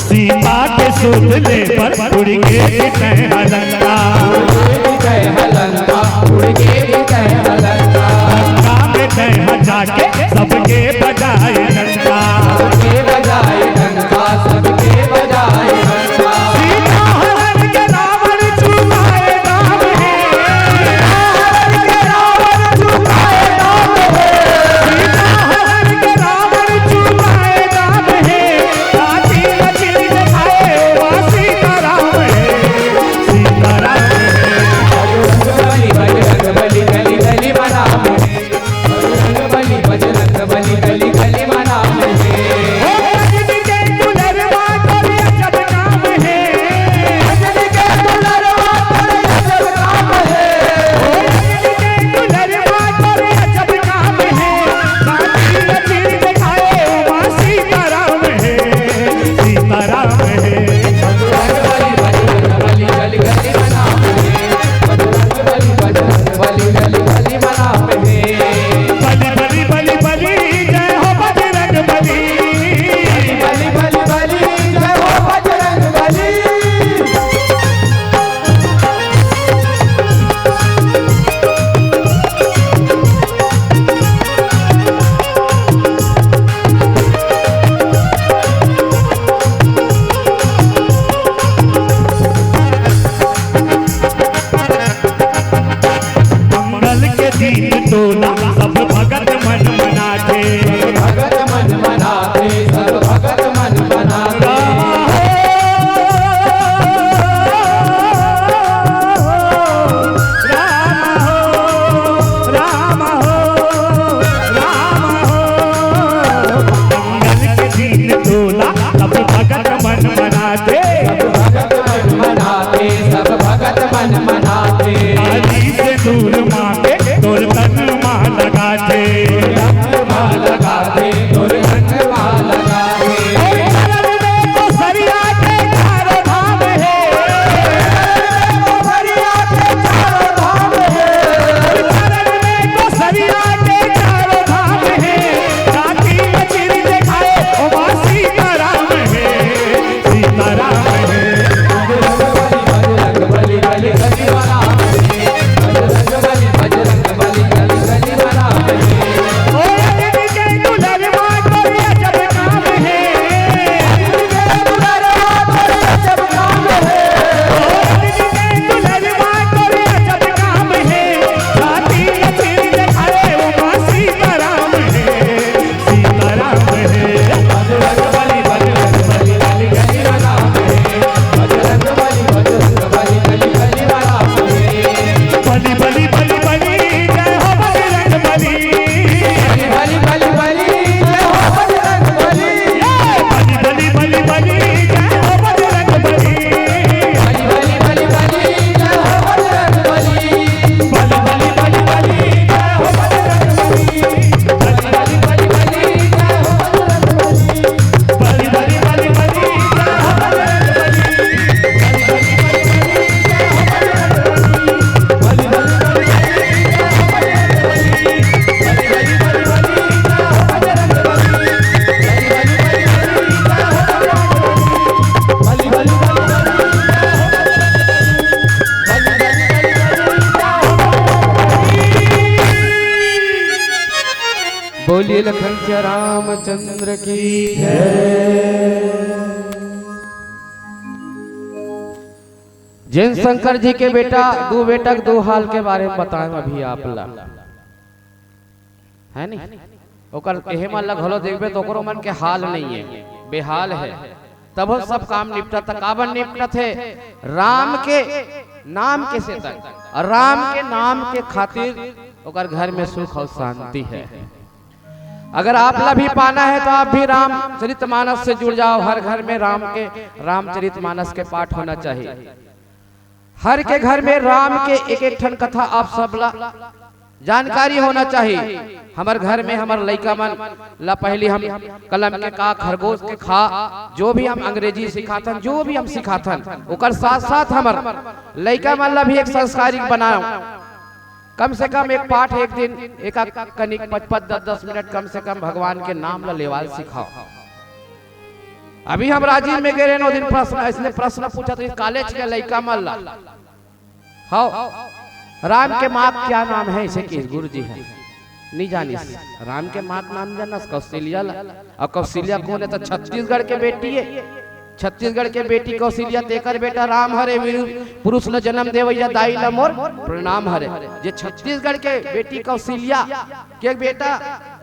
सीता के सुध ले बर उड़ गे जी तैं ह लंका। उड़ गे जी तैं ह लंका, उड़ गे जी तैं ह लंका। लखन सिया रामचंद्र की जय। जैन शंकर जी के बेटा, दू बेटा के दू हाल के बारे में बताएं अभी आप ला, है नी? ओकर एहे मन ला घलो देखबे तो ओकरो मन के हाल नहीं है, बेहाल है। तब सब काम निपटत, काबर निपटत है? राम के नाम के सेतन, और राम के नाम के खातिर ओकर घर में सुख और शांति है। अगर आप ला भी पाना है तो आप भी रामचरित मानस से जुड़ जाओ। हर घर में राम के, रामचरित मानस के पाठ होना चाहिए। हर के घर में राम के एक एक ठन कथा आप सब ला जानकारी होना चाहिए। हमर घर में हमर लइका मन ला पहली हम कलम के का, खरगोश के खा, जो भी हम अंग्रेजी सिखाथन, जो भी हम सिखाथन, ओकर साथ साथ हमर लइका मन ला भी एक संस्कारिक बनाओ। कम से कम एक पाठ एक दिन, एक कनिक पच पच दस दस मिनट कम से कम भगवान के नाम ला लेवाल सिखाओ। अभी हम राजिम में गे रहेन, ओ दिन प्रश्न, इसने प्रश्न पूछा था कॉलेज के लइका मन ला, हाँ, राम के माँ का क्या नाम है? इसे किस गुरु जी है, नहीं जानिस। राम के माँ का नाम जानस कौशल्या ला। और कौशल्या कौन है? तो छत्तीसगढ़ के बेटी है। छत्तीसगढ़ के बेटी कौशल्या, तेकर बेटा राम हरे, वीर पुरुष न जन्म देवैया, दाई ला मोर प्रणाम हरे। जे छत्तीसगढ़ के बेटी कौशल्या के बेटा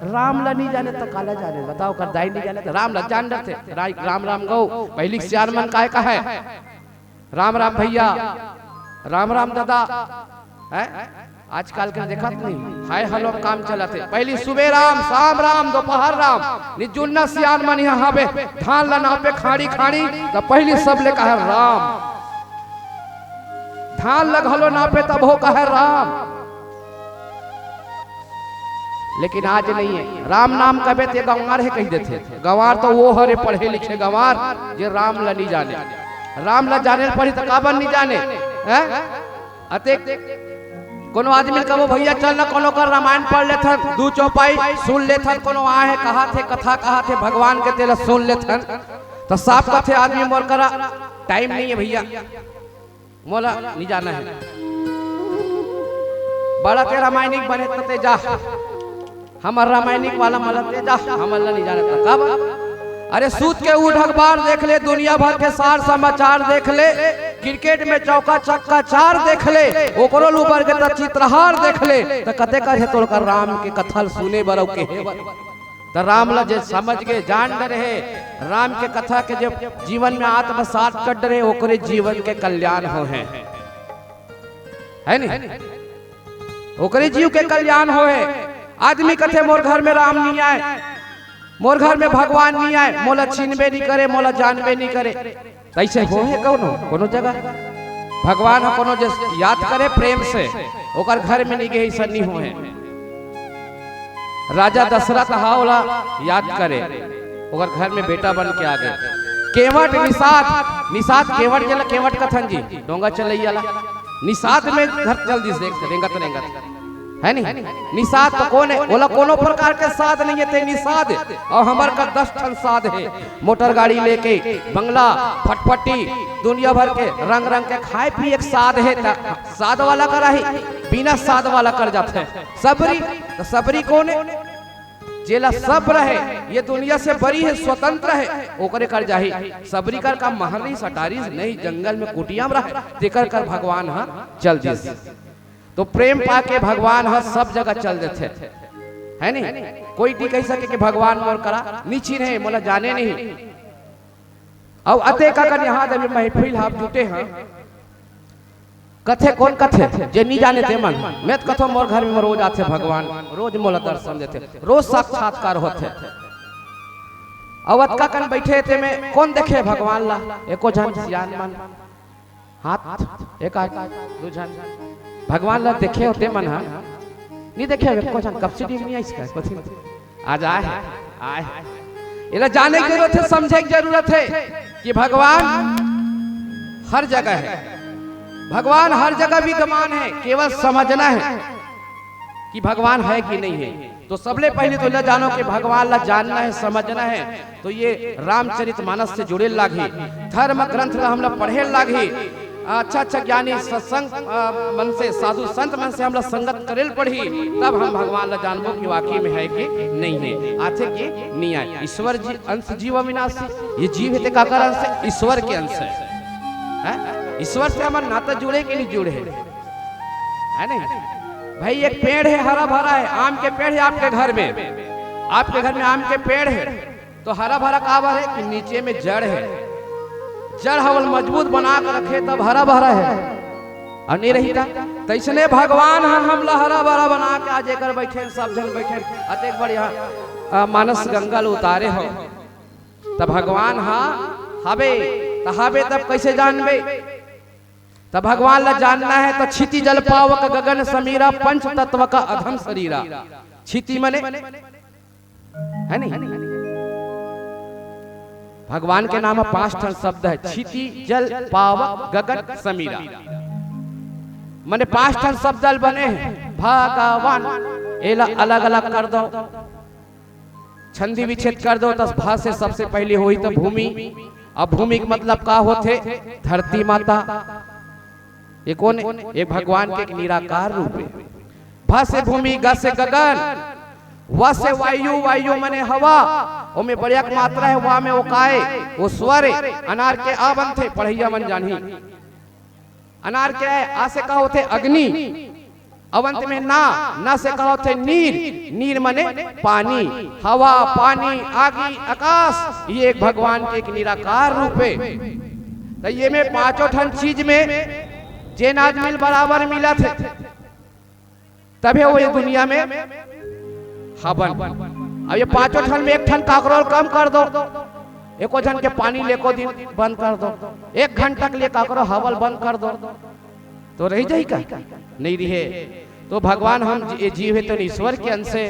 राम ला नहीं जाने तो काला जाने, बताओ, कर दाई नहीं जाने तो राम ला जान डरथे। राम राम गौ, पहली सियान मन काय का है, राम राम भैया, राम राम दादा, हैं? आजकल के देखत नहीं, हाय हलो काम चलत है। पहली सुबह राम, शाम राम, दोपहर राम, निजुन्ना सियान मन यहाँ हवे, धान ला नापे खाड़ी खाड़ी, तो पहली सब ले कहे राम। धान ला घलो नापे तब हो कहे राम। लेकिन आज नहीं है, राम नाम कबे ते गंवार है कह देथे। गंवार तो वो हरे पढ़े लिखे गंवार जे राम ला नहीं जाने। राम ला जाने पढ़ी तो काबर नहीं जाने, हैं? अते कोनो आदमी कबो भैया चल ना कोनो कर रामायण पढ़ लेथन, दू चौपाई सुन लेथन, कोनो आहे कहा थे कथा कहा थे भगवान के तेला सुन लेथन, तो साफ कथे आदमी मोर करा टाइम नहीं है भैया, मोला नहीं जाना है। बड़ा ते रामायणिक बने तो ते जा, हमर रामायणिक वाला मलत ले जा, हमन ला नहीं जानत ला। काबर? अरे सूत के उठ अखबार देख ले, दुनिया भर के सार समाचार देख ले, क्रिकेट में चौका छक्का चार देख ले, ओकरो लुबर के त चित्रहार देख ले, त कते कर हे तोर कर राम के कथा ल सुने बर अउ कहे बर। त राम ला जे समझ के जान डरे हे, राम के कथा के जे जीवन में आत्मसात कर डरे, ओकरे जीवन के कल्याण हो हे, है नहीं? ओकरे जीव के कल्याण होए। आदमी कथे मोर घर में राम नहीं आए, मोर घर में भगवान नहीं आए, मोला चिन्हबे नहीं करे, मोला जानबे नहीं करे। तैसे हो है कोनो कोनो जगह भगवान ह कोनो जे याद करे प्रेम से, ओकर घर में नहीं गए, ऐसा नहीं हो है। राजा दशरथ हा ओला याद करे, ओकर घर में बेटा बन के आ गए। केवट निषाद, निषाद केवट जेला केवट कथन जी, डोंगा चलैया ला निषाद में घर चल दिस, देख रेंगत रेंगत, है नी? निषाद तो कौन है? ओला कोनो प्रकार के साध नहीं है, ते निषाद है। और हमर का दस ठन साध है, मोटर गाड़ी लेके, बंगला, फटफटी, दुनिया भर के रंग रंग के खाए पिए के साध है, त साध वाला करा ही, बिना साध वाला कर जाते हैं। सबरी, तो सबरी कौन है? जेला सब्र है, ये दुनिया से बरी है, स्वतंत्र है, ओकरे कर जाही। सबरी कर का महल रहिस, अटारी नहीं, जंगल में कुटिया में रहे, तेकर कर भगवान ह चल दिस। तो प्रेम पाके भगवान ह सब जगह चल देथे, है नी? कोई नहीं कह सके कि भगवान मोर करा नी चिन्हे, मोला जाने नहीं। अउ अतेक अकन यहाँ दे महफिल ह जुटे ह, कथे कोन कथे जे नी जाने ते मन। मैं तो कथो मोर घर में रोज आथे भगवान, रोज मोला दर्शन देथे, रोज साक्षात्कार होथे। अउ अतका कन बैठे ते में कोन देखे भगवान ला? एको झन सियान मन, हाथ एक आध दू झन भगवान ला देखे होते मन ह, नी देखे हो एको झन, कब से दिन नहीं आइस का, कथी आज आए, आए। एला जाने की जरूरत है, समझे की जरूरत है कि भगवान हर जगह है, भगवान हर जगह विद्यमान है, केवल समझना है कि भगवान है कि नहीं है। तो सबले पहले तो ला जानो कि भगवान ला जानना है, समझना है, तो ये रामचरित मानस से जुड़े लागही, धर्म ग्रंथ ला हमला पढ़े लागही। अच्छा अच्छा ज्ञानी सत्संग, अ, मन से, साधु संत मन से हमला संगत करे ल पड़ही, तब हम भगवान ला जानबो कि वाकई में हे कि नहीं हे, आथे कि नहीं आय। ईश्वर जी अंश जीव अविनाशी, ये जीव हे ते काकर अंश हे? ईश्वर के अंश हे। हैं? ईश्वर से हमर नाता जुड़े कि नहीं जुड़े हे? है नहीं? भाई, एक पेड़ हे, हरा भरा हे, आम के पेड़ हे आपके घर में, आपके घर में आम के पेड़ हे, तो हरा भरा काबर हे कि नीचे में जड़ हे, जड़ ह ओला मजबूत बना के रखे, तब हरा भरा हे, अउ नहीं रही त। तइसने भगवान ह हमला हरा भरा बना के आज एकर बइठे, सब झन बइठे, अतेक बढ़िया, अ, मानस गंगा ल उतारे हो, त भगवान ह हबे, त हबे तब कइसे जानबे? त भगवान ला जानना हे त क्षिति जल पावक गगन समीरा, पंच तत्व का अधम शरीरा। क्षिति मने, है नहीं? भगवान के नाम में पांच ठन शब्द हे, क्षिति जल पावक गगन समीरा, मने पांच ठन शब्द ल बने हे। भगवान, एला अलग अलग कर दो, छंदी विच्छेद कर दो, त भ से सबसे पहली होही त भूमि। अब भूमि के मतलब का होथे? धरती माता। ये कोन? ये भगवान के एक निराकार रूप हे। भ से भूमि, ग से गगन, व से वायु, वायु मने हवा, ओमे बड़े एक मात्रा हे, वा में ओकाय, वो स्वर हे, अनार के अ बनथे, पढ़इया मन जानही। अनार के अ से का होथे? अग्नि। अउ अंत में ना, ना से का होथे? नीर। नीर मने पानी, हवा, पानी, आगी, आकाश, ये एक भगवान के एक निराकार रूप हे। त ये में पांचों ठन चीज में जेन आदमी ल बराबर मिलत हे, तभे वो ये दुनिया में हवन। अब ये पांचों ठन में एक ठन काकरो ल कम कर दो, एको झन के पानी ल एको दिन बंद कर दो, एक घंटा के लिए काकरो हवा ल बंद कर दो, तो रही जाही का? नहीं रहे। तो भगवान हम जी-, ये जीव हे तो ईश्वर के अंश हे,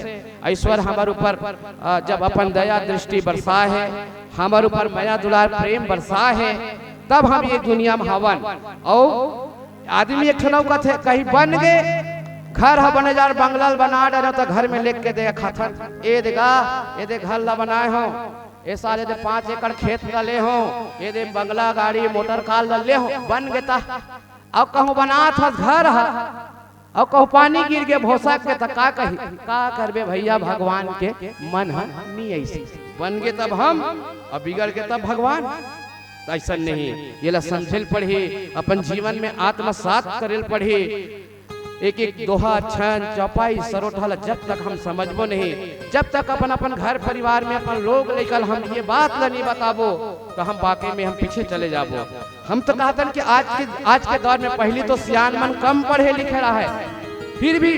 ईश्वर हमर ऊपर, अ, जब अपन दया दृष्टि बरसाय हे, हमर ऊपर मया दुलार प्रेम बरसाय हे, तब हम ये दुनिया में हवन। अउ आदमी एक ठन अउ कथे, कहीं बन गे, घर ह बने जाय, बंगला ल बना डरे, त घर में लेग के देखाथन, ए दे गा, ए दे घर ला बनाए हो, ए साले दे पांच एकड़ खेत ला ले हो, ए दे बंगला, गाड़ी, मोटर कार ला ले हो, बन गे त। अउ कहूं बनात हस घर ह, अउ कहूं पानी गिर गे भोसक के, त का कही? का करबे भइया, भगवान के मन ह नी अइसे। बन गे तब हम, अउ बिगड़ गे तब भगवान। त अइसन नहीं, ये ला समझे ल पड़ही, अपन जीवन में आत्मसात करे ल पड़ही। एक एक दोहा, छंद, चौपाई, सरोठा ला जब तक हम समझबो नहीं, जब तक अपन अपन घर परिवार में अपन लोग लइका ल हम ये बात ला नहीं बताबो, त हम वाकई में हम पीछे चले जाबो। हम तो कहतन कि आज के, आज के दौर में पहली तो सियान मन कम पढ़े लिखे रहे, फिर भी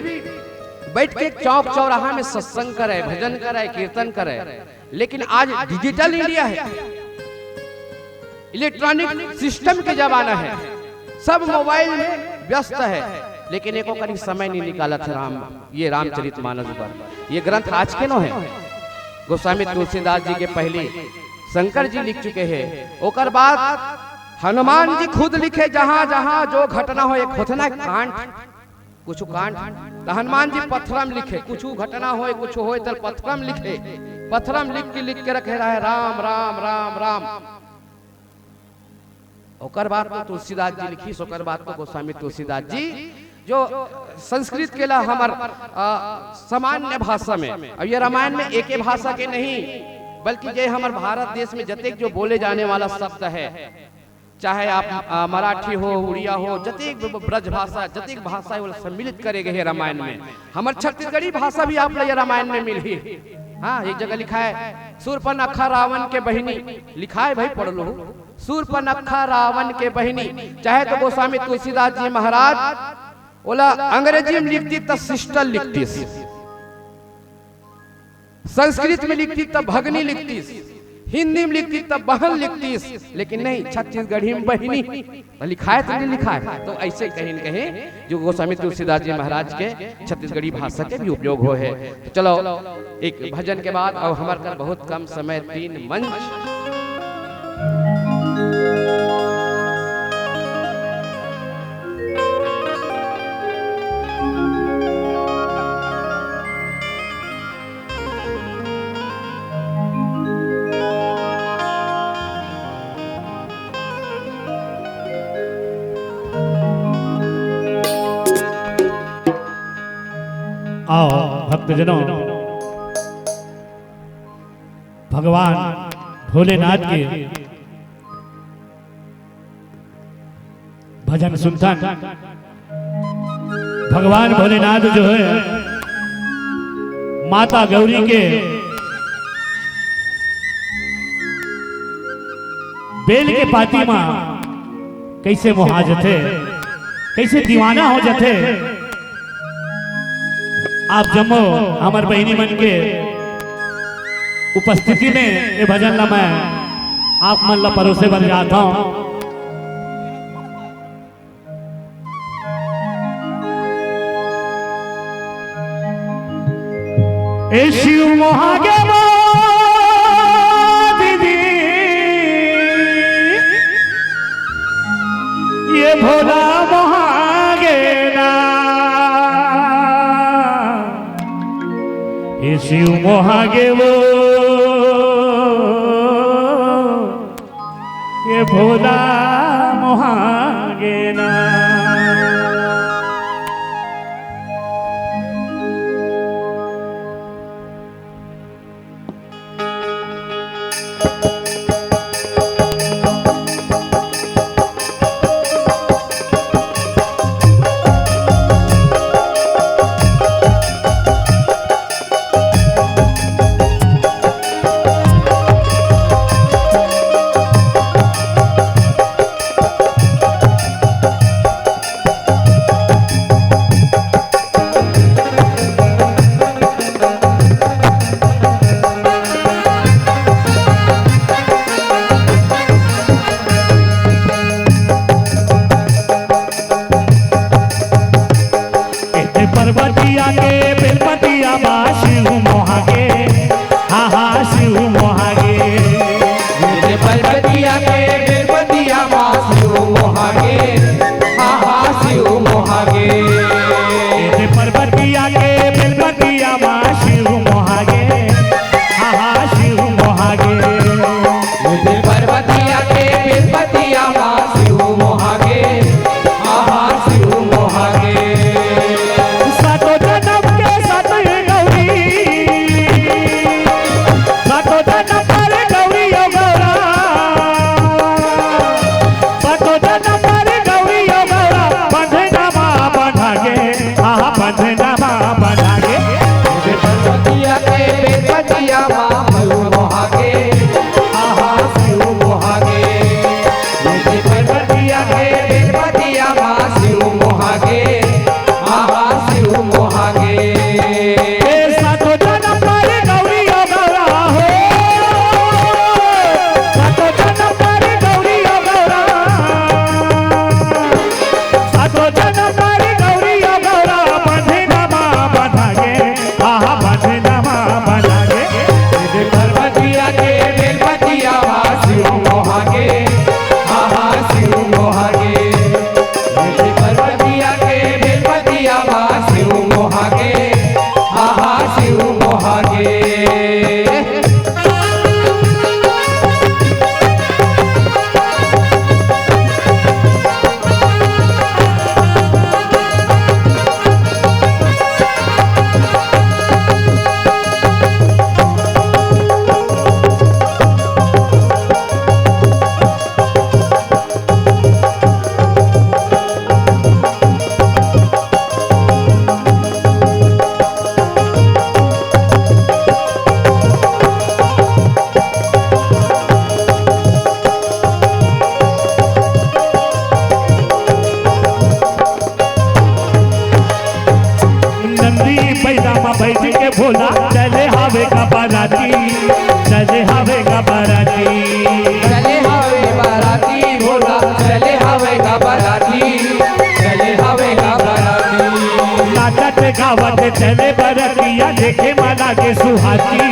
बैठ के चौक चौराहा में सत्संग करे, भजन करे, कीर्तन करे, लेकिन आज डिजिटल इंडिया हे, इलेक्ट्रॉनिक सिस्टम के जमाना हे, सब मोबाइल में व्यस्त हे, लेकिन एको कनी समय नहीं निकालत हे राम, ये रामचरित मानस बर। ये ग्रंथ आज के नो हे, गोस्वामी तुलसीदास जी के पहली शंकर जी लिख चुके हे। ओकर बाद हनुमान जी खुद लिखे, जहां जहां जो घटना हो, एक होथे ना कांड, कुछ कांड, त हनुमान जी पत्थरम लिखे, कुछ घटना होय, कुछ होय, त पत्थरम लिखे, पत्थरम लिख के, लिख के रखे रहे, राम, राम, राम, राम। ओकर बाद तो तुलसीदास जी लिखिस, ओकर बाद तो गोस्वामी तुलसीदास जी, जो संस्कृत के ला हमर, अ, सामान्य भाषा में, अब ये रामायण में एके भाषा के नहीं, बल्कि जे हमर भारत देश में जतेक जो बोले जाने वाला शब्द हे, चाहे आप, अ, मराठी हो, उड़िया हो, जतेक ब-, ब्रज भाषा, जतेक भाषा हे, वो सम्मिलित करे गए हे रामायण में। हमर छत्तीसगढ़ी भाषा भी आप ला ये रामायण में मिलही। हाँ, एक जगह लिखाय, सूर्पनखा रावण के बहिनी, लिखाय भाई, पढ़ लो। सूर्पनखा रावण के बहिनी, चाहे तो गोस्वामी तुलसीदास जी महाराज ओला अंग्रेजी में लिखतिस त सिस्टर लिखतिस, संस्कृत में लिखतिस त भगनी लिखतिस, हिंदी में लिखतिस त बहन लिखतिस, लेकिन नहीं, छत्तीसगढ़ी में बहिनी। त लिखाय त नहीं लिखाय। तो अइसे कहीं न कहीं जो गोस्वामी तुलसीदास जी महाराज के छत्तीसगढ़ी भाषा के भी उपयोग होय हे। तो चलो, एक भजन के बाद, अउ हमर कर बहुत कम समय, तीन मंच। आओ भक्तजनों, भगवान भोलेनाथ के भजन सुनथन। भगवान भोलेनाथ जो है, माता गौरी के बेल के पाती मा कइसे मोहा जथे, कइसे दीवाना हो जथे। आप जम्मो हमर बहिनी मन के उपस्थिति में ये भजन ला मैं आप मन ला परोसे बर जात हौं। ए शिव मोहा गे वो दीदी, ये भोला मोहा गे ना। ए शिव मोहा गे वो, ये भोला मोहा गे ना। एते पर्वतिया के बेलपतिया मा शिव मोहा गे, हा हा शिव मोहा गे। एते पर्वतिया के बेलपतिया मा शिव मोहा गे, हा हा शिव मोहा गे। एते पर्वतिया के बेलपतिया मा शिव मोहा गे, हा हा शिव मोहा गे। एते पर्वतिया के बेलपतिया मा शिव मोहा गे, हा हा शिव मोहा गे। सातो जनम के सात गौरी, सातो जनम पर गौरी ओ गौरा, सातो जनम पर गौरी ओ गौरा, बंधना मा बंधा गे, हा हा बंधना मा बंधा गे। एते पर्वतिया के बेलपतिया मा शिव मोहा गे, हा हा शिव मोहा गे। एते पर्वतिया के बेलपतिया मा शिव मोहा गे, हा हा शिव मोहा गे। ए सातो जनम पर गौरी ओ गौरा हो, सातो जनम पर गौरी ओ गौरा, सातो जनम पर गौरी ओ गौरा, बंधना मा बंधा गे, हा हा बंधना मा बंधा गे। एते पर्वतिया के बेलपतिया मा शिव मोहा गे, हा हा शिव मोहा गे। एते पर्वतिया के बेलपतिया मा शिव मोहा गे, हा हा शिव मोहा गे। नंदी पैदा मा बैठ के भोला चले हवे का बाराती, चले हवे का बाराती। चले हवे बाराती भोला, चले हवे का बाराती, चले हवे का बाराती। नाचत गावत चले बरतिया, देखे मा लागे सुहाती,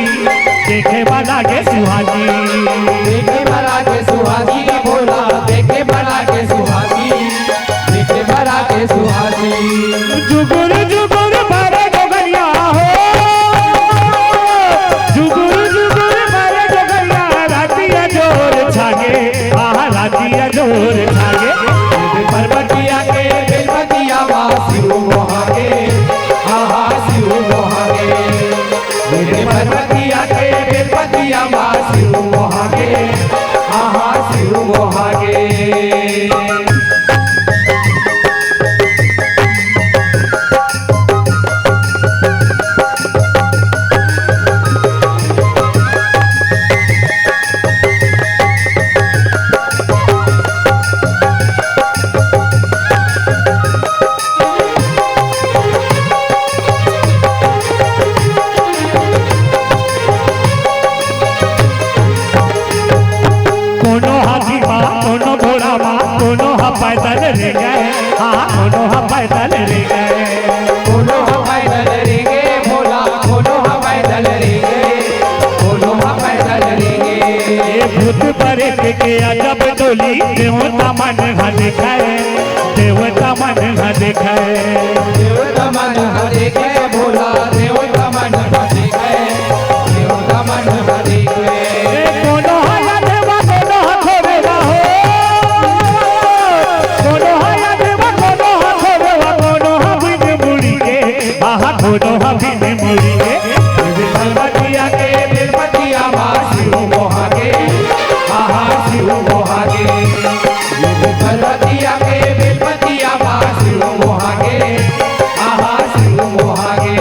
देखे मा लागे सुहाती। देखे मा लागे सुहाती भोला, देखे मा लागे सुहाती, देखे मा लागे सुहाती। जुगुर जुगुर बरे जोगनिया हो, जुगुर जुगुर बरे जोगनिया, रातिया जोर छागे, आहा रातिया जोर छागे। एते पर्वतिया के बेलपतिया मा शिव मोहा गे, आहा शिव पैदल रेंगे, हाँ, कोनो ह पैदल रेंगे। कोनो ह पैदल रेंगे, भोला, कोनो ह पैदल रेंगे, कोनो ह पैदल रेंगे। ए भूत प्रेत के अजब टोली, देवता मन ह देखे, देवता मन ह देखे। देवता मन ह देखे, भोला, देवता मन ह देखे, देवता मन ह देखे। ए कोनो ह यादवा, कोनो ह थोरवा हो, कोनो ह यादवा, कोनो ह थोरवा, कोनो ह बिन मुड़ी के, आहा, कोनो ह बिन मुड़ी के। ये भी पर्वतिया के बेलपतिया बा शिव मोहा के, आहा, शिव मोहा के। ये भी पर्वतिया के बेलपतिया बा शिव मोहा के, आहा, शिव मोहा के।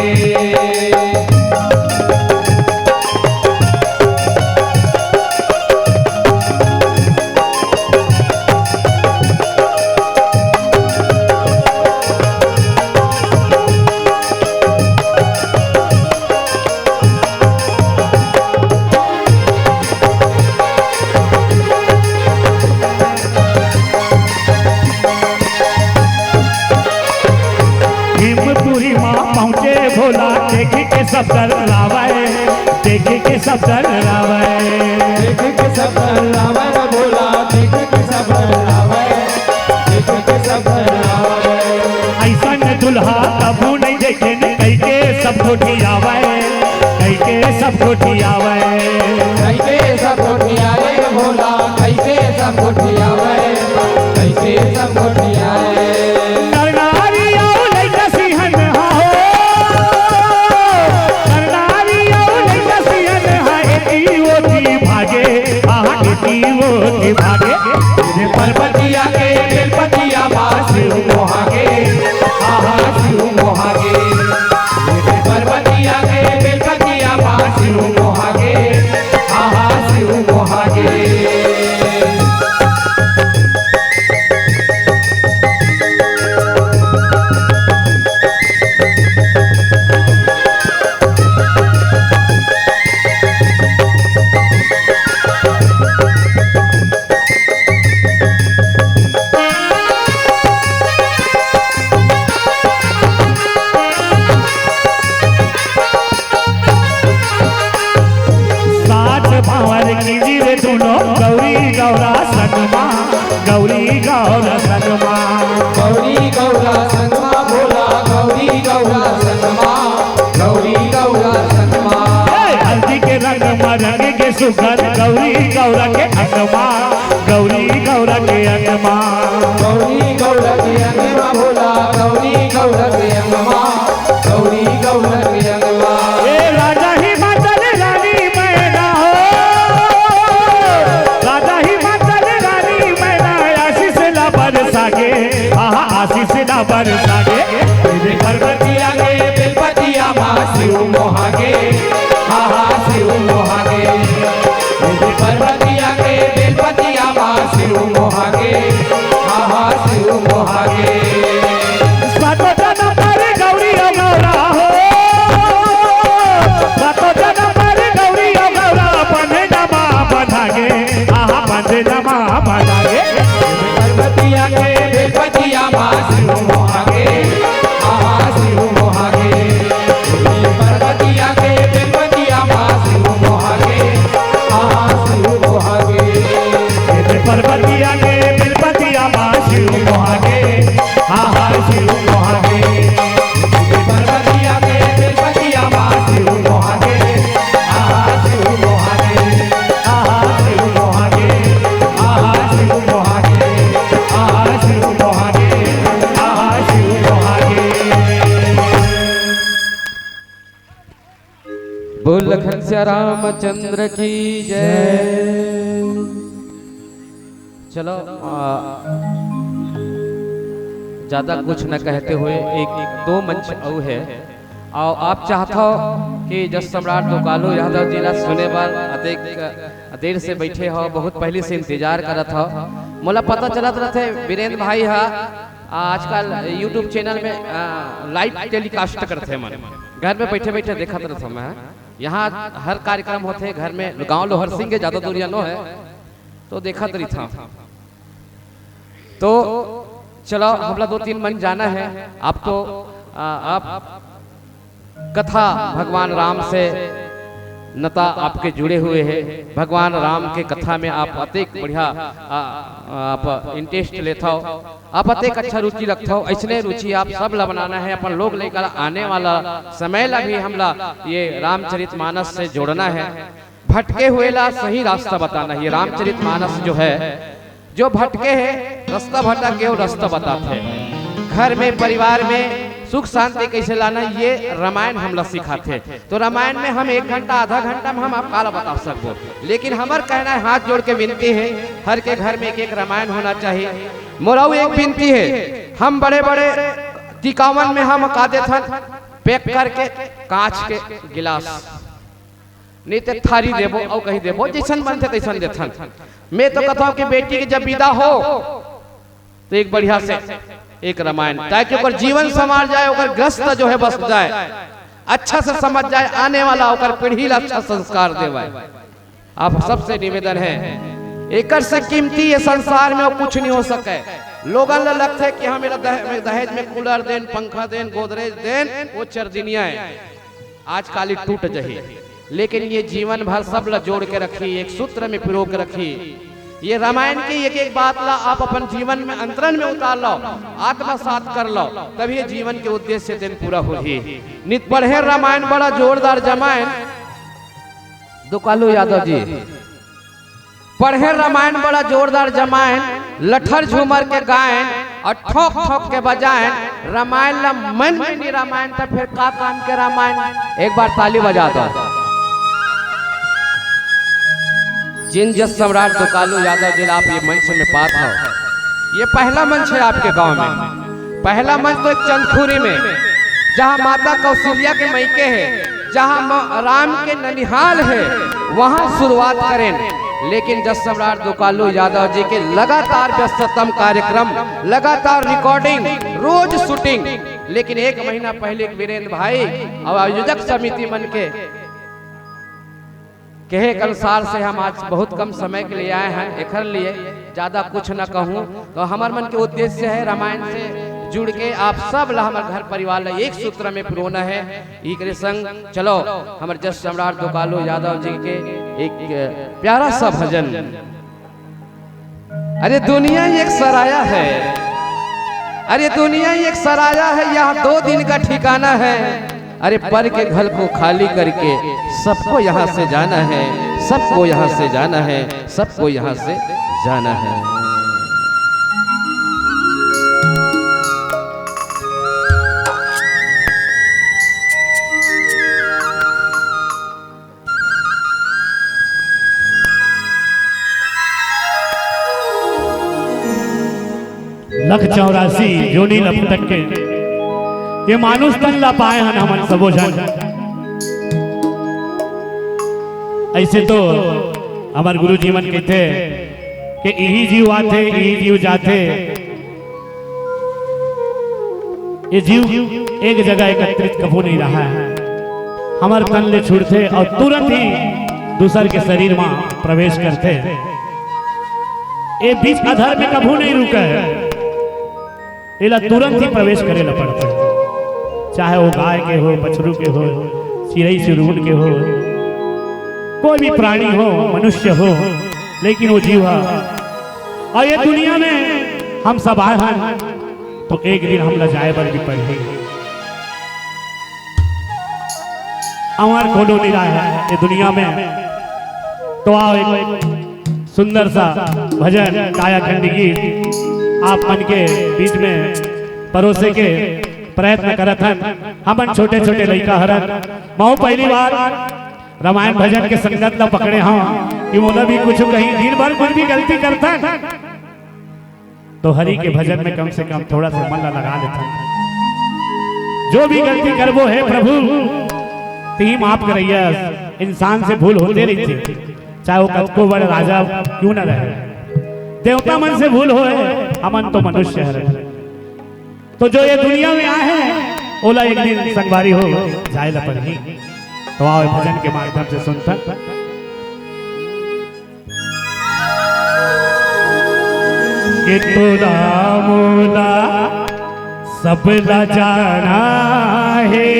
भीमपुरी मा पहुँचे भोला, देख के सब डर लावे, देख के सब डर लावे। देख के सब डर लावे रे भोला, देख के सब डर लावे, देख के सब डर लावे। ऐसन दुल्हा कभू नहीं देखे न, कई के सब गोठियावे, कई के सब गोठियावे। कई के सब गोठियावे रे भोला, कई के सब गोठियावे, कई के सब गोठियावे। करनारी अउ लइका सिहन हा हो। करनारी अउ लइका सिहन हा, एती ओती भागे, आहा, एती ओती भागे। ये पर्वतिया के बेलपतिया बा शिव मोहा के, आहा, शिव मोहा के। ये पर्वतिया के बेलपतिया बा शिव मोहा के, आहा, शिव मोहा के। साथ भांवर कीजिए रे दुनो, गौरी गौरा संगमा, गौरी गौरा संगमा। गौरी गौरा संगमा भोला, गौरी गौरा संगमा, गौरी गौरा संगमा। ए, हल्दी के रंग मा रंग के सुघर, गौरी गौरा के अंगमा, गौरी गौरा के अंगमा। गौरी गौरा के अंगमा भोला, गौरी गौरा के अंगमा, गौरी गौरा के अंगमा। ए राजा हिमाचल रानी मैना हो, राजा हिमाचल रानी मैना, आशीष ला बरसा के, आहा, आशीष ला बरसा के। ये भी पर्वतिया के बेलपतिया बा शिव मोहा के, आहा, शिव मोहा के। ये भी पर्वतिया के बेलपतिया बा शिव मोहा के, आहा, शिव मोहा के। सातो जन्म पर गौरी अउ गौरा हो, सातो जन्म पर गौरी अउ गौरा, बंधे नमा बंधा गे, आहा, बंधे नमा बंधा गे। पर्वतिया के बेलपतिया बा शिव मोहा के, आहा, शिव मोहा के। पर्वतिया के बेलपतिया बा शिव मोहा के, आहा, शिव मोहा के। ये पर्वतिया के बेलपतिया बा शिव मोहा के, आहा, शिव मोहा के। ये पर्वतिया के बेलपतिया बा शिव मोहा के, आहा, शिव मोहा के। आहा, शिव मोहा के, आहा, शिव मोहा के, आहा, शिव मोहा के, आहा, शिव मोहा के। बोल लखन सिया रामचंद्र की जय। चलो, आ, ज्यादा कुछ न कहते हुए एक दो मंच अउ है। अउ आप चाहत हो कि जस सम्राट दुकालू यादव जी ला सुने बर अतेक देर से बैठे हो, बहुत पहले से इंतजार करत हो। मोला पता चलत रहथे वीरेंद्र भाई हा, आ, आजकल YouTube चैनल में, आ, लाइव टेलीकास्ट करथे मन। घर में बैठे बैठे देखत रहथों मैं। यहाँ हर कार्यक्रम होथे घर में, गांव लोहर सिंह के ज्यादा दूरिया नो है, तो देखत रहिथों। तो चलो, हमला दो तीन मन जाना है। आप तो, आ, आप कथा भगवान राम से नता आपके जुड़े हुए है। भगवान राम के कथा में आप अतेक बढ़िया, आ, आप इंटरेस्ट लेथव, आप अतेक अच्छा रुचि रखथव। ऐसने रुचि आप सब ला बनाना है, अपन लोग लइका ला आने वाला समय ला भी हमला ये रामचरित मानस से जोड़ना है। भटके हुए ला सही रास्ता बताना, ये रामचरित मानस जो है, जो भटके है, रास्ता भटक गए, वो रास्ता बताथे। घर में, परिवार में सुख शांति कैसे लाना, ये रामायण हमला सिखाथे। तो रामायण में हम एक घंटा, आधा घंटा में हम आप काला बता सकबो, लेकिन हमर कहना है, हाथ जोड़ के विनती है, हर के घर में एक एक रामायण होना चाहिए। मोर अउ एक विनती है, हम बड़े बड़े टिकावन में हम का देथन, पैक करके कांच के गिलास, नहीं ते थारी देबो, अउ कहीं देबो, जैसन बनथे तैसन देथन। मैं तो कहता हूँ कि बेटी के जब विदा हो, तो एक बढ़िया से एक रामायण, ताकि ओकर जीवन संवार जाए, ओकर ग्रस्त जो है बस जाए, अच्छा से समझ जाए, आने वाला ओकर पीढ़ी ला अच्छा संस्कार देवाए। आप सबसे निवेदन है, एकर से कीमती ये संसार में और कुछ नहीं हो सके। लोगन ला लगथे कि हाँ, मेरा दह-, मेरे दहेज में कूलर देन, पंखा देन, गोदरेज देन, वो चरदिनिया है, आज काली टूट जही, लेकिन ये जीवन भर सब ला जोड़ के रखी, एक सूत्र में पिरो के रखी। ये रामायण की एक एक बात ला आप अपन जीवन में अंतरण में उतार लो, आत्मसात कर लो, तभी ये जीवन के उद्देश्य दिन पूरा होही। नित पढ़े रामायण बड़ा जोरदार जमायन। दुकालू यादव जी, पढ़े रामायण बड़ा जोरदार जमायन, लठर झूमर के गायन और ठोक ठोक के बजायन। रामायण ला मन में नहीं रामायण, तो फिर का काम के रामायण? एक बार ताली बजा दो। जिन जस सम्राट दुकालू यादव जी ला आप ये मंच में पात हो, ये पहला मंच है आपके गांव में। पहला मंच तो एक चंदखुरी में, जहां माता कौशल्या के मइके है, जहां म-, राम के ननिहाल है, वहां शुरुआत करें। लेकिन जस सम्राट दुकालू यादव जी के लगातार व्यस्ततम कार्यक्रम, लगातार रिकॉर्डिंग, रोज शूटिंग। लेकिन एक महीना पहले वीरेंद्र भाई और आयोजक समिति मन के कहे के अनुसार से हम आज बहुत कम समय के लिए आए हैं, एकर लिए ज्यादा कुछ न कहूँ। तो हमर मन के उद्देश्य है रामायण से जुड़ के आप सब ला, हमर घर परिवार ला एक सूत्र में पिरोना है। एकरे संग चलो, हमर जस सम्राट दुकालू यादव जी के एक प्यारा सा भजन। अरे दुनिया एक सराया है, अरे दुनिया एक सराया है, यहाँ दो दिन का ठिकाना है। अरे पर के घर को खाली करके सबको यहाँ से जाना है, सबको यहाँ से जाना है, सबको यहाँ से जाना है। लख चौरासी जोनी लपटक के ये मानुष तन ला पाए हन हमन सबो झन। ऐसे तो हमर गुरु जी मन कहते कि इही जीव आथे, इही जीव जाथे। ये जीव एक जगह एकत्रित कभू नहीं रहा है। हमर तन ले छूटथे और तुरंत ही दूसर के शरीर में प्रवेश करथे। ये बीच अधर में कभू नहीं रुके है, एला तुरंत ही प्रवेश करे ला पड़थे। चाहे वो गाय के हो, बछरू के हो, चिरई चिरगुन के हो, कोई भी प्राणी हो, मनुष्य हो, लेकिन वो जीव ह। और ये दुनिया में हम सब आए हन, तो एक दिन हमला जाए बर भी पड़ही। अमर कोनो निराय है ये दुनिया में। तो आओ, एक सुंदर सा भजन, कायाखंड गीत आप मन के बीच में परोसे के प्रयत्न करत हन। हमन छोटे छोटे लइका हरन, महू पहली बार रामायण भजन के संगत ला पकड़े हंव कि मोला भी कुछ कहीं, दिन भर कुछ भी गलती करथन, तो हरि के भजन में कम से कम थोड़ा सा मन ला लगा लेथन। जो भी गलती करबो हे प्रभु, तिही माफ करइया। इंसान से भूल होते रहिथे, चाहे वो कतको बड़ राजा क्यों न रहे। देवता मन से भूल होए, हमन तो मनुष्य हरन। तो जो ये दुनिया में आए हैं, ओला एक दिन संगवारी हो जाए ला पड़ही। तो आओ, भजन के माध्यम से सुनथन। के तोला मोला सब ला जाना हे।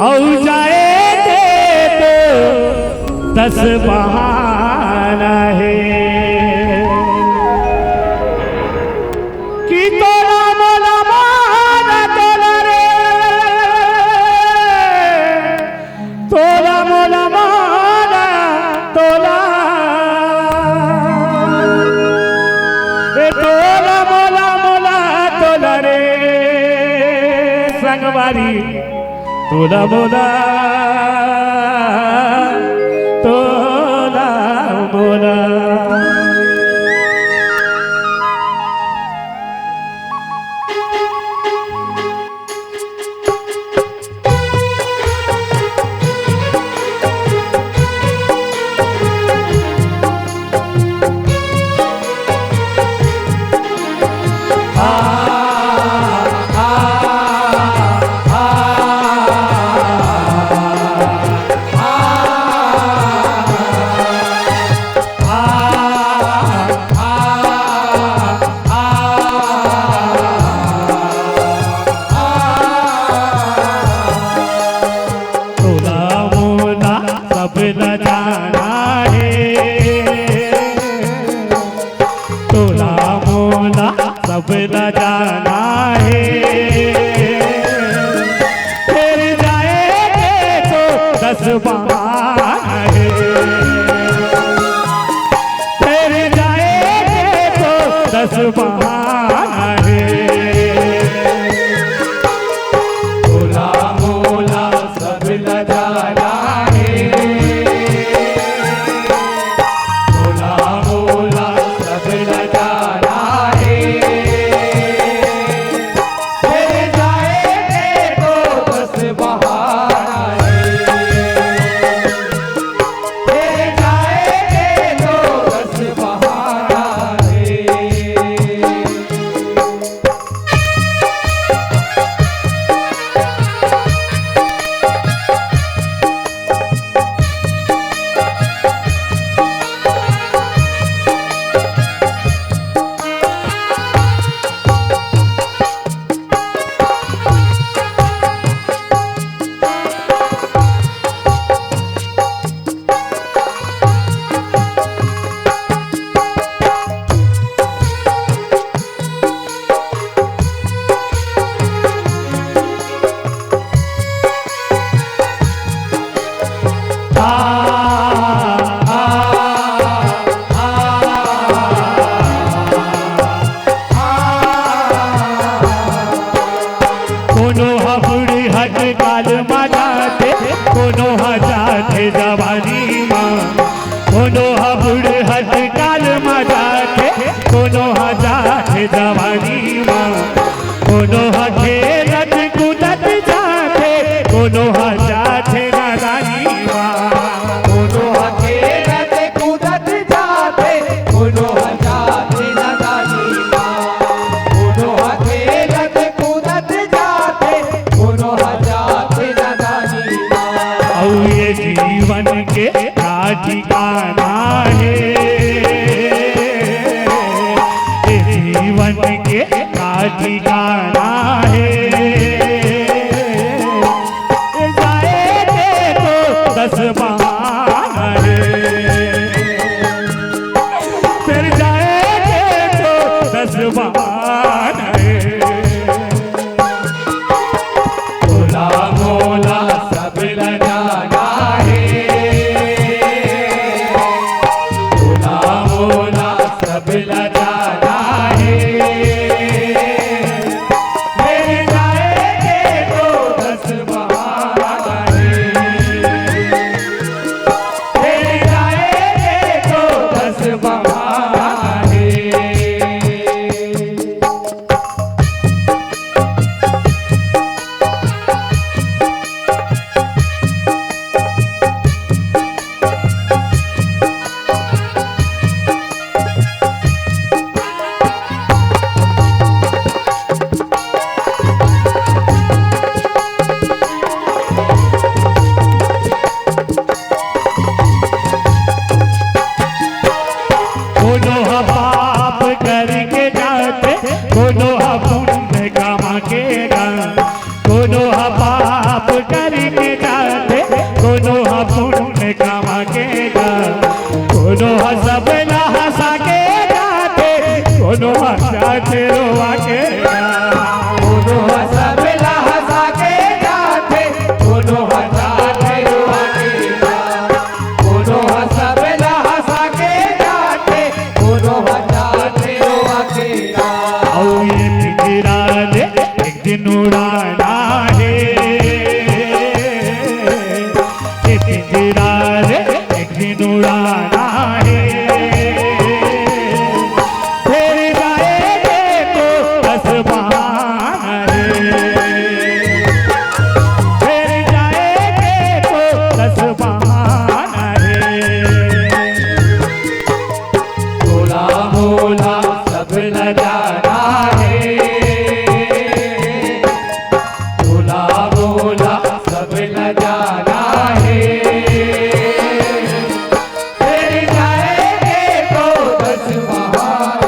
अउ जाए के तो दस बहाना हे। कि तोला मोला मोला तोला रे, तोला मोला मोला तोला, ए तोला मोला मोला तोला रे संगवारी, तोला मोला तोला मोला। तोला मोला सब ल जाना हे, तोला मोला सब ल जाना हे। फेर जाए के तो दस बहाना हे, फेर जाए के तो दस बहाना हे। तोला मोला सब ल जाना हे, तोला मोला सब ल जाना हे। फेर जाए के तो दस बहाना हे, फेर जाए के तो दस बहाना हे। कोनो ह बुढ़हट काल मा जाथे, कोनो ह जाथे जवानी मा। कोनो ह बुढ़हट काल मा जाथे, कोनो ह जाथे जवानी मा। कोनो ह खेलत कूदत जाथे, कोनो ह जाथे नादानी मा। कोनो ह खेलत कूदत जाथे, कोनो ह जाथे नादानी मा। कोनो ह खेलत कूदत जाथे, कोनो ह जाथे नादानी मा। अउ ये जीवन के का ठिकाना हे, ये जीवन के का ठिकाना हे। जाए के तो दस बहाना हे, फेर जाए के तो दस बहाना हे। तोला मोला सब ल जाना हे, तोला मोला सब ल जाना हे। फेर जाए के तो दस बहाना हे। किनारे एक दिन उड़ाना है, फिर जाएंगे तो आसमान है, फिर जाएंगे तो आसमान है। भोला भोला सब न जाना है, भोला भोला सब न जाना है। तेरी जाएंगे तो दस महान।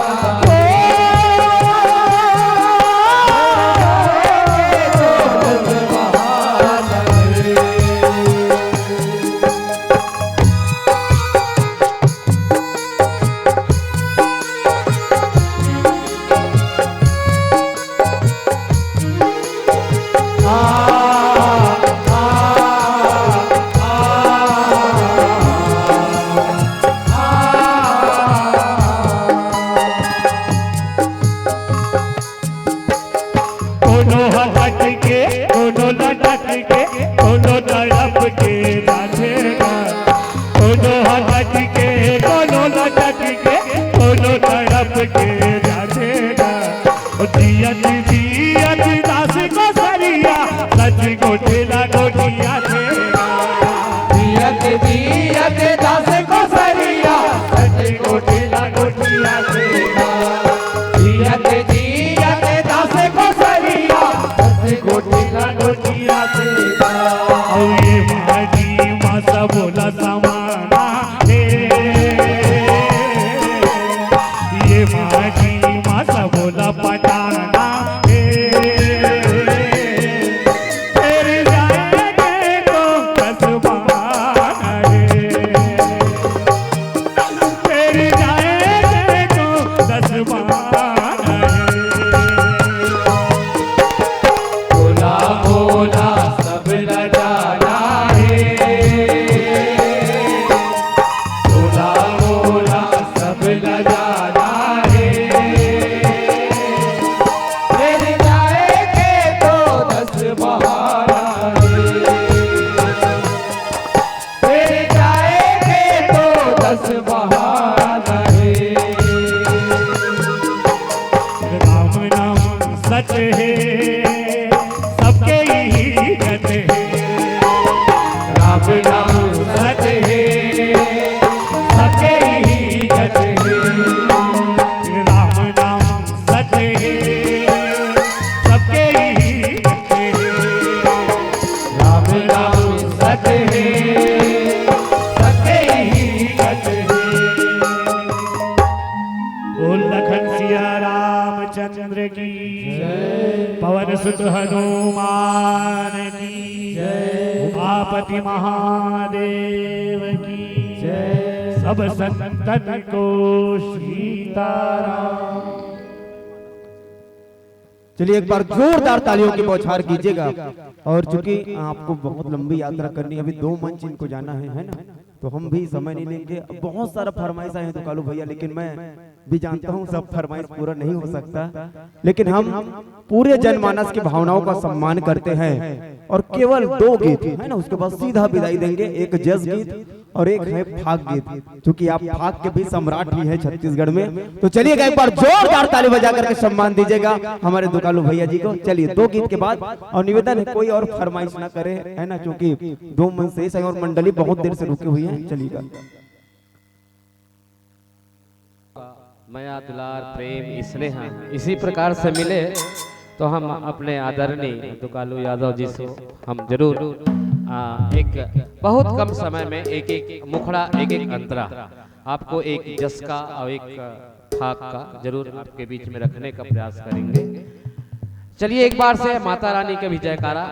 कोनो हटक के, कोनो लटक के, कोनो तड़प के राधेगा। कोनो हटक के, कोनो लटक के, कोनो तड़प के राधेगा। ओ जियत जियत दास को सरिया, सच गोठिला गोठिया देगा। जियत जियत दास को सरिया, सच गोठिला गोठिया देगा। जियत जियत दास को सरिया, सच गोठिला गोठिया देगा। औ ये माटी मा सब ला समाना हे। ये माटी मा सब ला पटाना हे। तेरी जाएंगे तो आसमान है, तेरी जाएंगे तो आसमान है। भोला भोला सब न जाना है, भोला भोला सब न जाना है। तेरी जाएंगे तो दस बहाना है, तेरी जाएंगे तो दस बहाना है। राम नाम सच है, सबके ही गत है। राम नाम सच है, सबके ही गत है। राम नाम सच है, सबके ही गत है। राम नाम सच है, सबके ही गत है। बोल लखन सिया रामचंद्र की, जय। पवन सुत हनुमान की, जय। उमापति महादेव की, जय। सब संतन को सीताराम। चलिए, एक बार जोरदार तालियों की बौछार कीजिएगा। और चूंकि आपको बहुत लंबी यात्रा करनी है, अभी दो मंच इनको जाना है, है ना, तो हम भी समय नहीं लेंगे। बहुत सारा फरमाइश आए हैं तो कालू भैया, लेकिन मैं भी जानता हूँ सब फरमाइश पूरा नहीं हो सकता, लेकिन हम पूरे जनमानस की भावनाओं का सम्मान करते हैं और केवल दो गीत, है ना, उसके बाद सीधा विदाई देंगे, एक जस गीत और एक है फाग गीत, क्योंकि आप फाग के भी सम्राट ही हैं छत्तीसगढ़ में। तो चलिएगा, एक बार जोरदार ताली बजा करके सम्मान दीजिएगा हमारे दुकालू भैया जी को। चलिए, दो गीत के बाद, और निवेदन है कोई और फरमाइश ना करे, है ना, क्योंकि दो मन शेष है और मंडली बहुत देर से रुकी हुई है। चलिएगा। मया दुलार प्रेम स्नेह इसी प्रकार से मिले तो हम अपने आदरणीय दुकालू यादव जी से हम जरूर, आ, एक बहुत कम समय में एक एक मुखड़ा, एक एक अंतरा आपको एक जस का और एक फाग का जरूर आपके बीच में रखने का प्रयास करेंगे। चलिए, एक बार से माता रानी का भी जयकारा।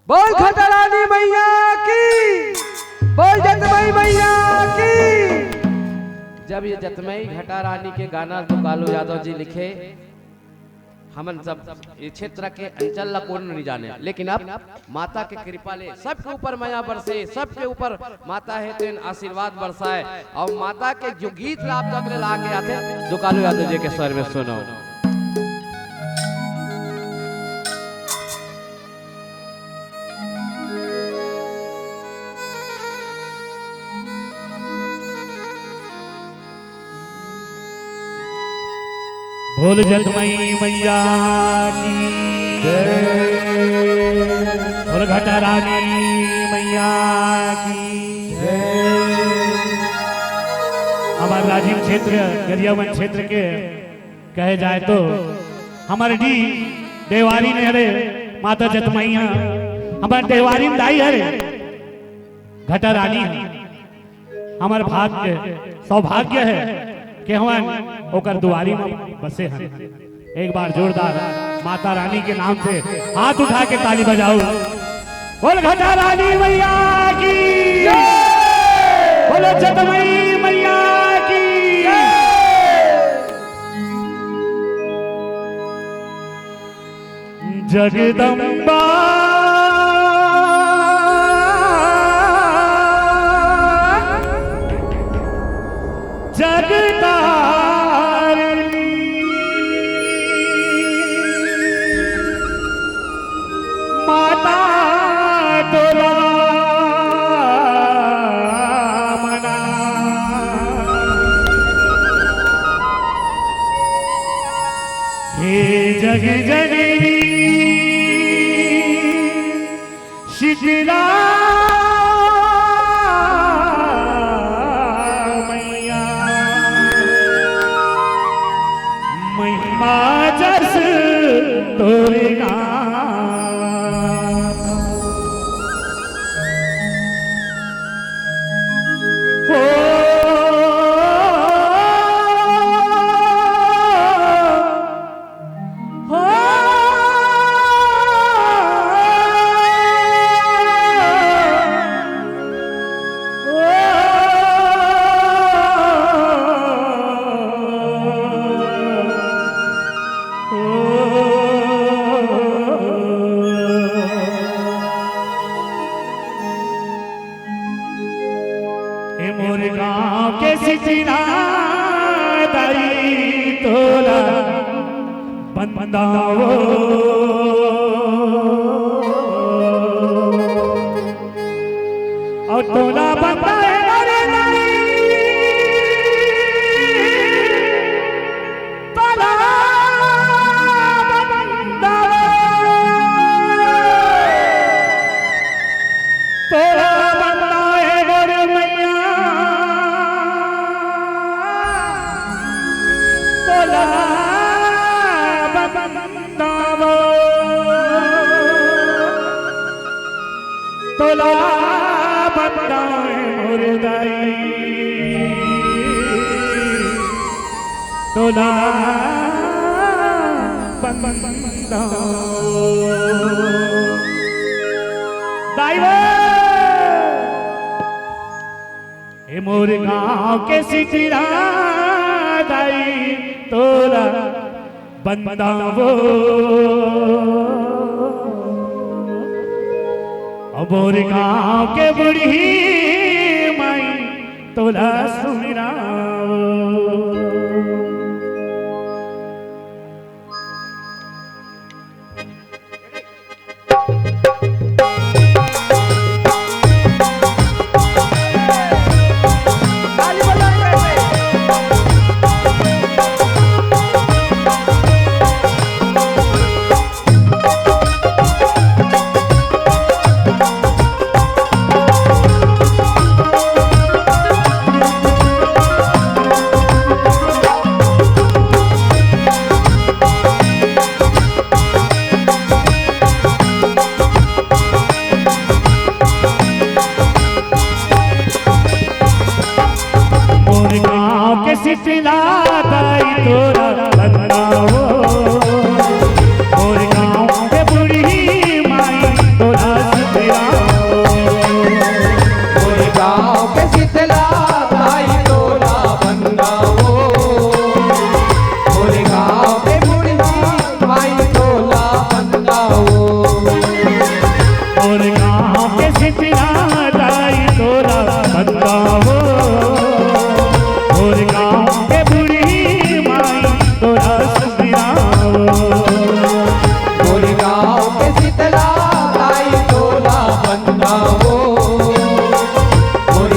बोल घटा रानी मैया की, बोल जतमई मैया की। जब ये जतमई घटा रानी के गाना दुकालू यादव जी लिखे, हमन सब ये क्षेत्र के अंचल ला कोन नहीं जाने, लेकिन अब माता के कृपा ले सबके ऊपर मया बरसे, सबके ऊपर माता हे तेन आशीर्वाद बरसाए और माता के जो गीत ला आप तक ले ला के आथे, दुकालू यादव जी के स्वर में सुनो। बोल जतमई मैया की जय। बोल घटा रानी मैया की जय। हमर राजिम क्षेत्र, गरियाबंद क्षेत्र के कहे जाए तो हमर डी देवारी ने हरे, माता जतमई ह, हमर देवारी दाई हरे, घटा रानी ह। हमर भाग्य, सौभाग्य हे कि हमन ओकर दुआरी म बसे हन। एक बार जोरदार माता रानी के नाम से हाथ उठा के ताली बजाओ। बोल घटा रानी मैया की, बोलो जतमई मैया की। जगदम्बा जगतारिणी माता तोला मना। हे जग जननी शीतला मैया, महिमा जस तोरे गाथा। हो, हो। ए मोर गाँव के सिचिना दाई तोला बंदावो। अउ तोला बंदाए मोर दाई। तोला बंदाए। तोला बंदाए मोर मैया। तोला बंदावो। तोला बंदाए मोर दाई। तोला बंदावो। दाई वो। ए मोर गाँव के सिचिना दाई तोला बंदावो। अउ मोर गाँव के बूढ़ी माई तोला सुमिरावो। मोर गाँव के सितला दाई तोला बंदावो। मोर गाँव के बूढ़ी माई तोला सुमिरावो। मोर गाँव के सितला दाई तोला बंदावो। मोर गाँव के बूढ़ी माई तोला बंदावो। मोर गाँव के सितला दाई तोला बंदावो। मोर गाँव के बूढ़ी माई तोला सुमिरावो। मोर गाँव के सितला दाई तोला बंदावो। मोर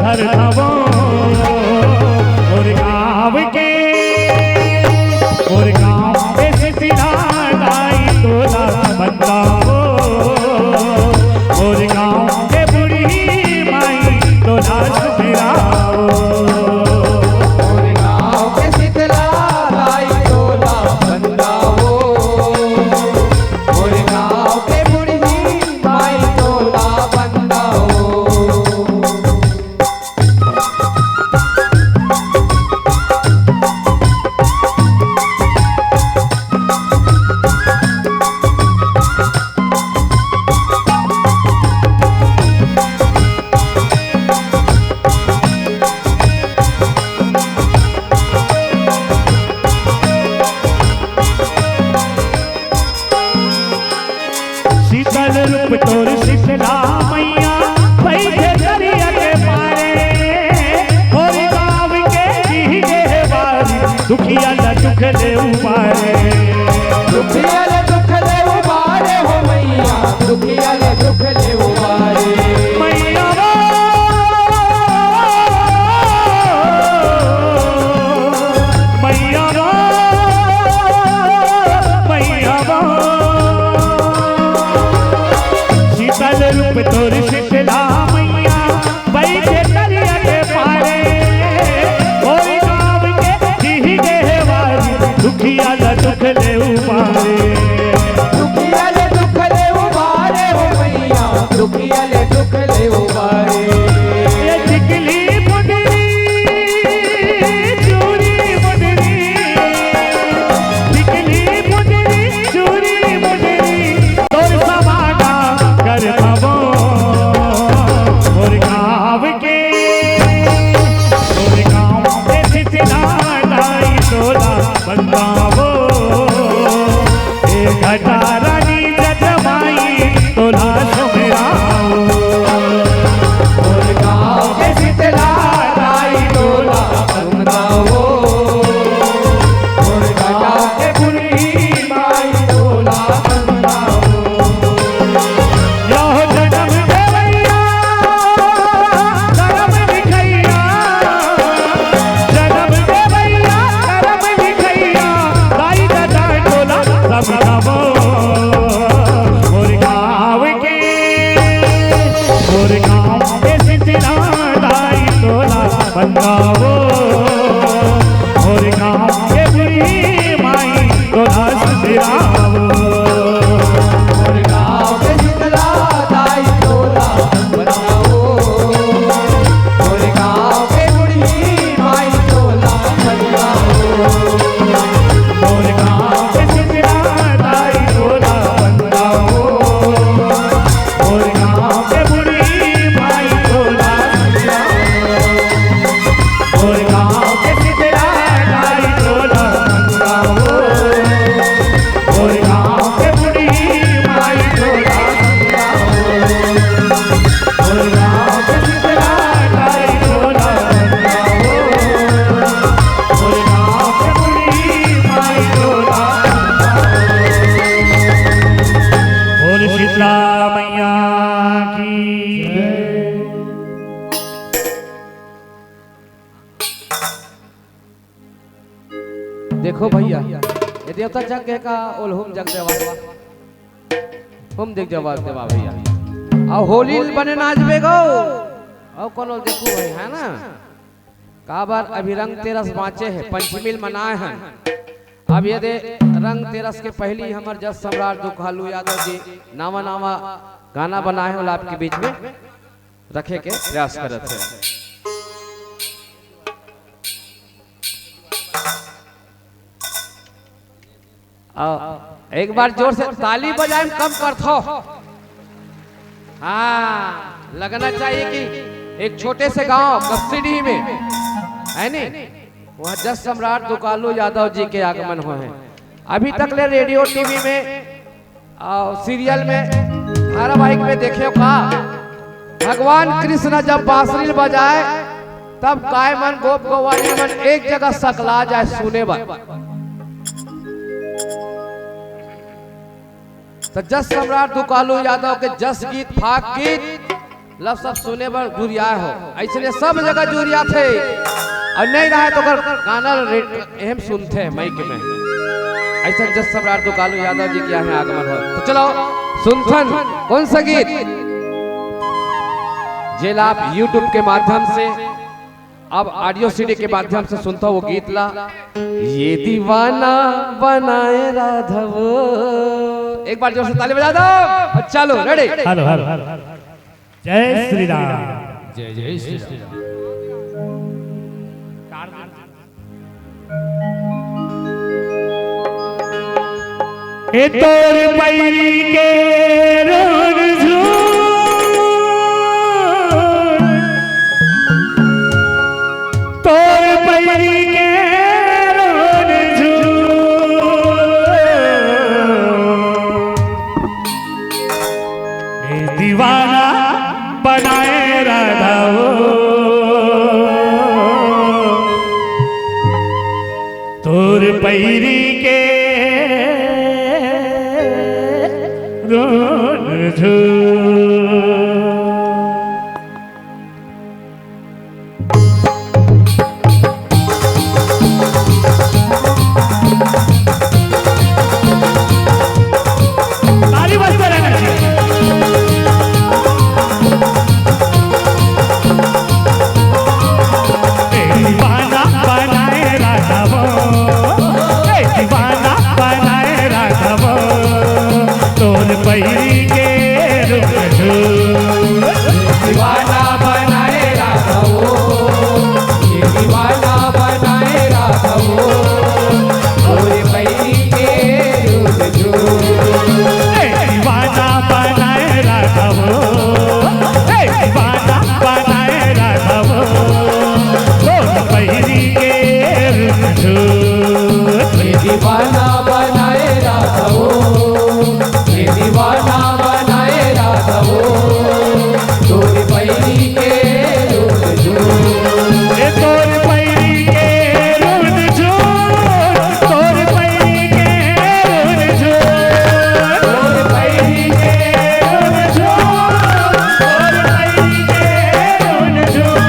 हर धवो मोर गाँव के, मोर गाँव के शीतला दाई तोला बंदावो, मोर गाँव के बूढ़ी माई तोला सुमिरावो। मोर गाँव के शीतला दाई तोला बंदावो, मोर गाँव के बूढ़ी माई तोला बंदावो। शीतल रूप तोर शीतला मैया, बइठे दरिया के पारे। मोर गाँव के दीही देहवारी, दुखिया ल दुख ले उबारे। दुखिया ल दुख ले उबारे हो मैया, दुखिया ल दुख ले उबारे। मैया रो, मैया रो, मैया रो। शीतल रूप तोर शीतला मैया, बइठे दरिया के पारे। मोर गाँव के दीही देहवारी, दुखिया ल दुख ले उबारे। दुखिया ल दुख ले उबारे हो मैया, दुखिया ल दुख ले उबारे। ये टिकली मुंदरी, चूड़ी मुंदरी, टिकली मुंदरी, चूड़ी मुंदरी, तोर समाना कर पावो। मोर गाँव के, मोर गाँव के शीतला दाई तोला बंदावो। ए घटा रानी जगमाई तोला सुमिरावो। मोर गाँव के शीतला दाई तोला बंदावो। मोर घटा के बूढ़ी माई तोला बंदावो। यहो जनम देवैया, करम लिखैया, जनम देवैया, करम लिखैया, दाई ददा टोला सब गावो। मोर गाँव के, मोर गाँव के शीतला दाई तोला बंदावो। मोर गाँव के बूढ़ी माई तोला सुमिरावो। मोर गाँव के शीतला दाई तोला बंदावो। मोर गाँव के बूढ़ी माई तोला बंदावो। मोर गाँव के शीतला दाई तोला बंदावो। मोर गाँव के बूढ़ी माई तोला बंदावो। मोर गाँव के शीतला दाई तोला बंदावो। मोर गाँव के बूढ़ी माई तोला बंदावो। मोर गाँव के शीतला दाई तोला बंदावो। मोर गाँव के बूढ़ी माई तोला बंदावो। बोल शीतला मैया की। देखो भैया, ये देवता जग के का ओल हुम जग देवा, हुम देख जवाब देवा भैया। अउ होली बने नाचबे गो, अउ कोनो देखो है, है ना? काबर अभी रंग तेरस बाँचे हे, पंचमी ल मनाए हन। अब ये दे रंग तेरस के पहिली हमर जस सम्राट दुखालू यादव जी नवा नवा गाना बनाए हे, ओला आपके बीच में रखे के प्रयास करत हे। अउ एक बार जोर से ताली बजाए म कम करथो। हाँ, लगना चाहिए कि एक छोटे से गांव कस्सीडीह में, है नी, वहाँ जस सम्राट दुकालू यादव जी के आगमन होए हे। अभी तक ले रेडियो, टीवी में अउ सीरियल में, धारावाहिक में देखे हो का, भगवान कृष्ण जब बांसुरी ल बजाए, तब गाय मन, गोप गौवाली मन एक जगह सकला जाए सुने बर। त जस सम्राट दुकालू यादव के जस गीत, फाग गीत, ला सब सुने बर जुरियाए हो, अइसने सब जगह जुरियाथे। अउ नइ रहय त ओकर गाना रे-, एहम सुनथे माइक में। अइसन जस सम्राट दुकालू यादव जी के इहाँ आगमन हो। त चलो सुनथन कोन सा गीत, जेला आप YouTube के माध्यम से, अब audio CD के माध्यम से सुनथो वो गीत ला, ये दीवाना बनाए राधा वो। एक बार जोर से ताली बजा दो। चलो, ready? Hello, hello. जय श्री राम। जय जय श्री राम। ए तोर पैरी के रुझुन, तोर पैरी के रुझुन, ए दीवाना बनाए राधा वो। तोर पैरी के रुझुन। ताली बजते रहना चाहिए। ए दीवाना बनाए राधा वो, ए दीवाना बनाए राधा वो, तोर पैरी के रुझुन। दीवाना बनाए राधा वो, ये दीवाना बनाए राधा वो, तोर पैरी के रुझुन। ए दीवाना बनाए राधा वो, ए दीवाना बनाए राधा वो, तोर पैरी के रुझुन। ये दीवाना बनाए राधा वो, ये दीवाना बनाए राधा वो, तोर पैरी के रुझुन। ए तोर पैरी के रुझुन, तोर पैरी के रुझुन, तोर पैरी के रुझुन, तोर पैरी के रुझुन।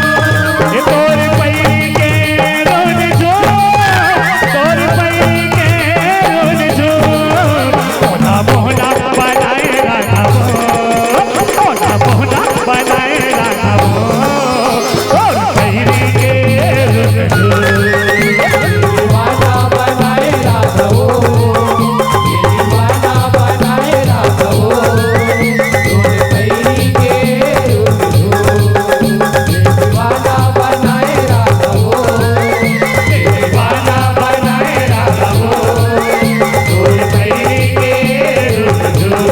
ए तोर पैरी के रुझुन, तोर पैरी के रुझुन। मोहना मोहना बनाए राधा वो, मोहना मोहना बनाए राधा वो, तोर पैरी के रुझुन। दीवाना बनाए राधा वो, ये दीवाना बनाए राधा वो, तोर पैरी के रुझुन। दीवाना बनाए राधा वो, दीवाना बनाए राधा वो, तोर पैरी के रुझुन।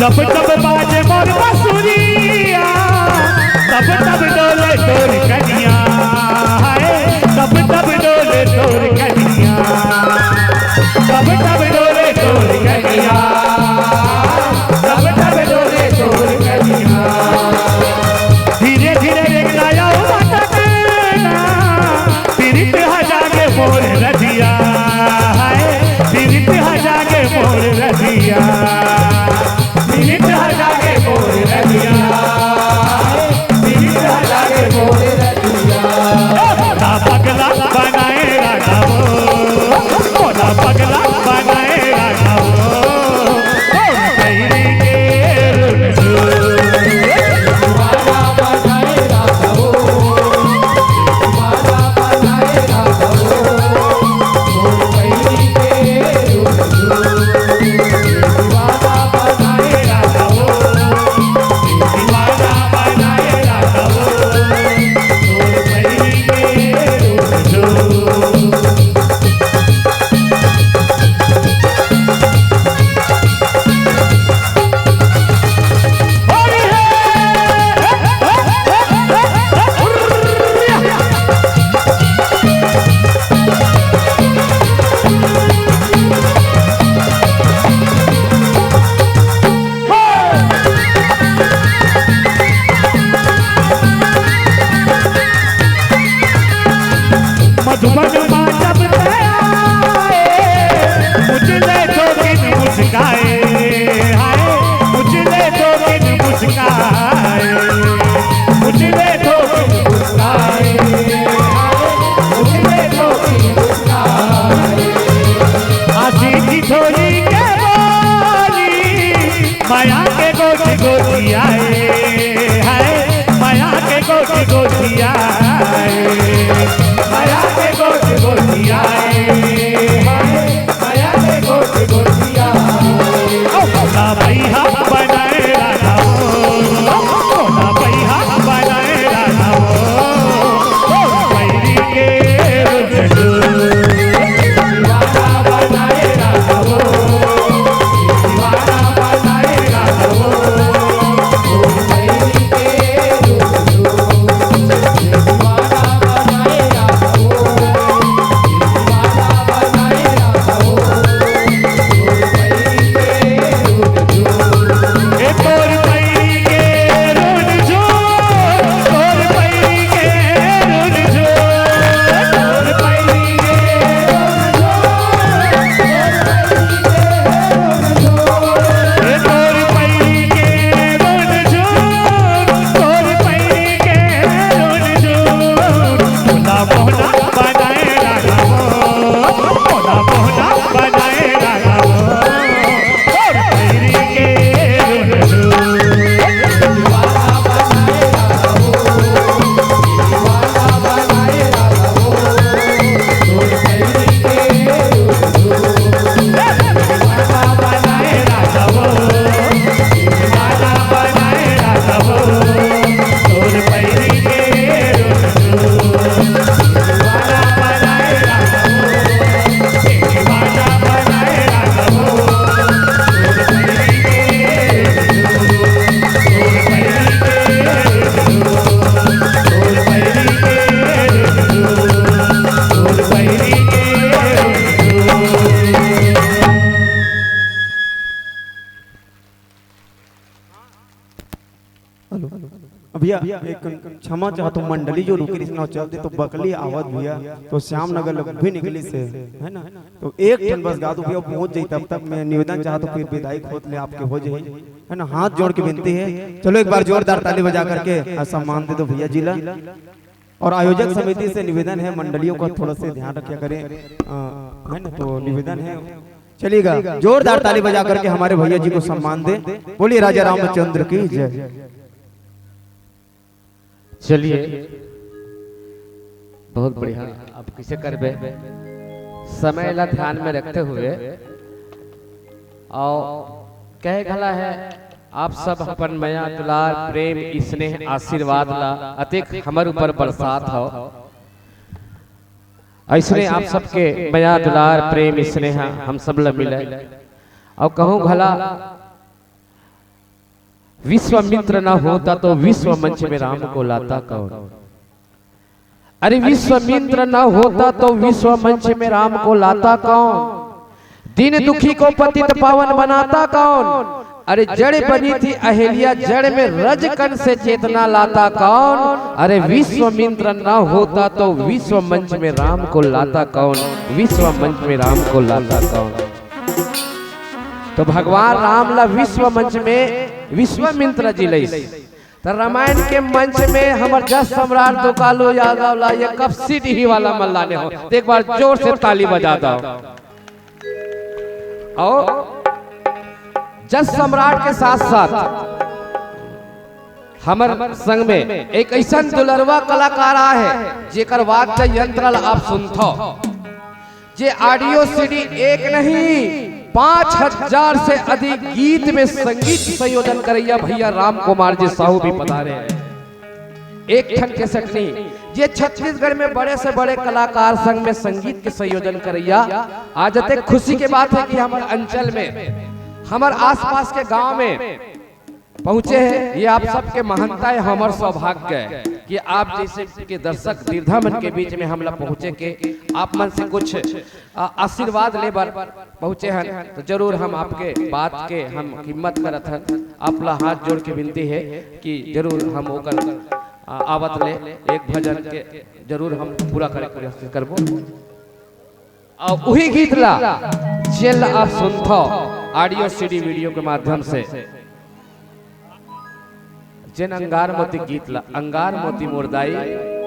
जब जब बाजे मोर बंसुरिया, तब तब डोले तोर कनिया, हाय, तब तब डोले तोर कनिया, तब तब डोले तोर कनिया, तब तब डोले तोर कनिया। धीरे धीरे रे गाया मटकना, पीरित ह जागे मोर रधिया, हाय, पीरित ह जागे मोर रधिया, पीरित ह जागे मोर रधिया, पीरित ह सुमन मा जब ते आए, उजले तो दिन मुस्काए, हाय, उजले तो दिन मुस्काए, उजले तो दिन मुस्काए, हाय, उजले तो दिन मुस्काए। आशिकी झोली के बोली, मया के गोठ गोठियाए, हाय, मया के गोठ गोठियाए, मया के गोठ गोठियाए, हाय, मया के गोठ गोठियाए। ओ, भोला भैया बनाए राधा ओ, भोला भैया बनाए राधा ओ, ओ, बैरी के रुझ हेलो भैया, एक क्षमा चाहत हूँ, मंडली जो रुके रहिस ना, चलते तो बकली आवत भैया, तो श्याम नगर ले भी निकलिस हे, है ना? तो एक ठन बस गा दो भैया, पहुंच जाई, तब तक मैं निवेदन चाहत हूँ, फिर विदाई खोत ले आपके हो जाई, है ना? हाथ जोड़ के विनती है, चलो एक बार जोरदार ताली बजा करके, आ, सम्मान दे दो भैया जी ला। और आयोजक समिति से निवेदन है, मंडलियों का थोड़ा से ध्यान रखा करें, आ, है ना? तो निवेदन है, चलिएगा, जोरदार ताली बजा करके हमारे भैया जी को सम्मान दे। बोलिए राजा रामचंद्र की जय। चलिए, बहुत बढ़िया। अब किसे करबे, समय ला ध्यान में रखते हुए, और कहे घला है, आप सब अपन मया, दुलार, प्रेम, स्नेह, आशीर्वाद ला अतेक हमर ऊपर बरसात हो। ऐसने आप सबके मया, दुलार, प्रेम, स्नेह हम सब ला मिले। और कहूँ घला, विश्वामित्र ना होता तो विश्व मंच में राम को लाता कौन? अरे विश्वामित्र ना होता तो विश्व मंच में राम को लाता कौन? दीन दुखी को पतित पावन बनाता कौन? अरे जड़ बनी थी अहिल्या, जड़ में रज कण से चेतना लाता कौन? अरे विश्वामित्र ना होता तो विश्व मंच में राम को लाता कौन? विश्व मंच में राम को लाता कौन? तो भगवान राम ला विश्व मंच में विश्वामित्र जी लइस। तो रामायण के मंच में हमर जस सम्राट दुकालू यादव ला ये कब सीढ़ी वाला मल्ला ने हो, तो एक बार जोर से ताली बजा दो। और जस सम्राट के साथ साथ हमर संग में एक ऐसा दुलरवा कलाकार आहे, जेकर वाद्य यंत्र ला आप सुनथो, जे ऑडियो सीडी एक नहीं, पाँच हजार से अधिक गीत में संगीत संयोजन करैया भैया राम कुमार जी साहू भी पधारे हैं। एक ठन कैसेट नहीं, जे छत्तीसगढ़ में बड़े से बड़े कलाकार संग में संगीत के संयोजन करैया। आज अतेक खुशी के बात है कि हमर अंचल में, हमर आसपास के गांव में पहुंचे हैं। ये आप सबके महानता है, हमर सौभाग्य है कि आप जैसे के दर्शक दीर्घा मन के बीच में हमला पहुंचे के, आप मन से कुछ, आ, आशीर्वाद ले बर पहुंचे हैं, तो जरूर हम आपके बात के हम कीमत करत हन। आप ला हाथ जोड़ के विनती है कि जरूर हम ओकर आ, आवत ले एक भजन के जरूर हम पूरा करे के कोशिश करबो। अउ उही गीत ला जेन ला आप सुनथव ऑडियो सीडी वीडियो के माध्यम से, जेन अंगार मोती गीत ला, अंगार मोती मोर दाई,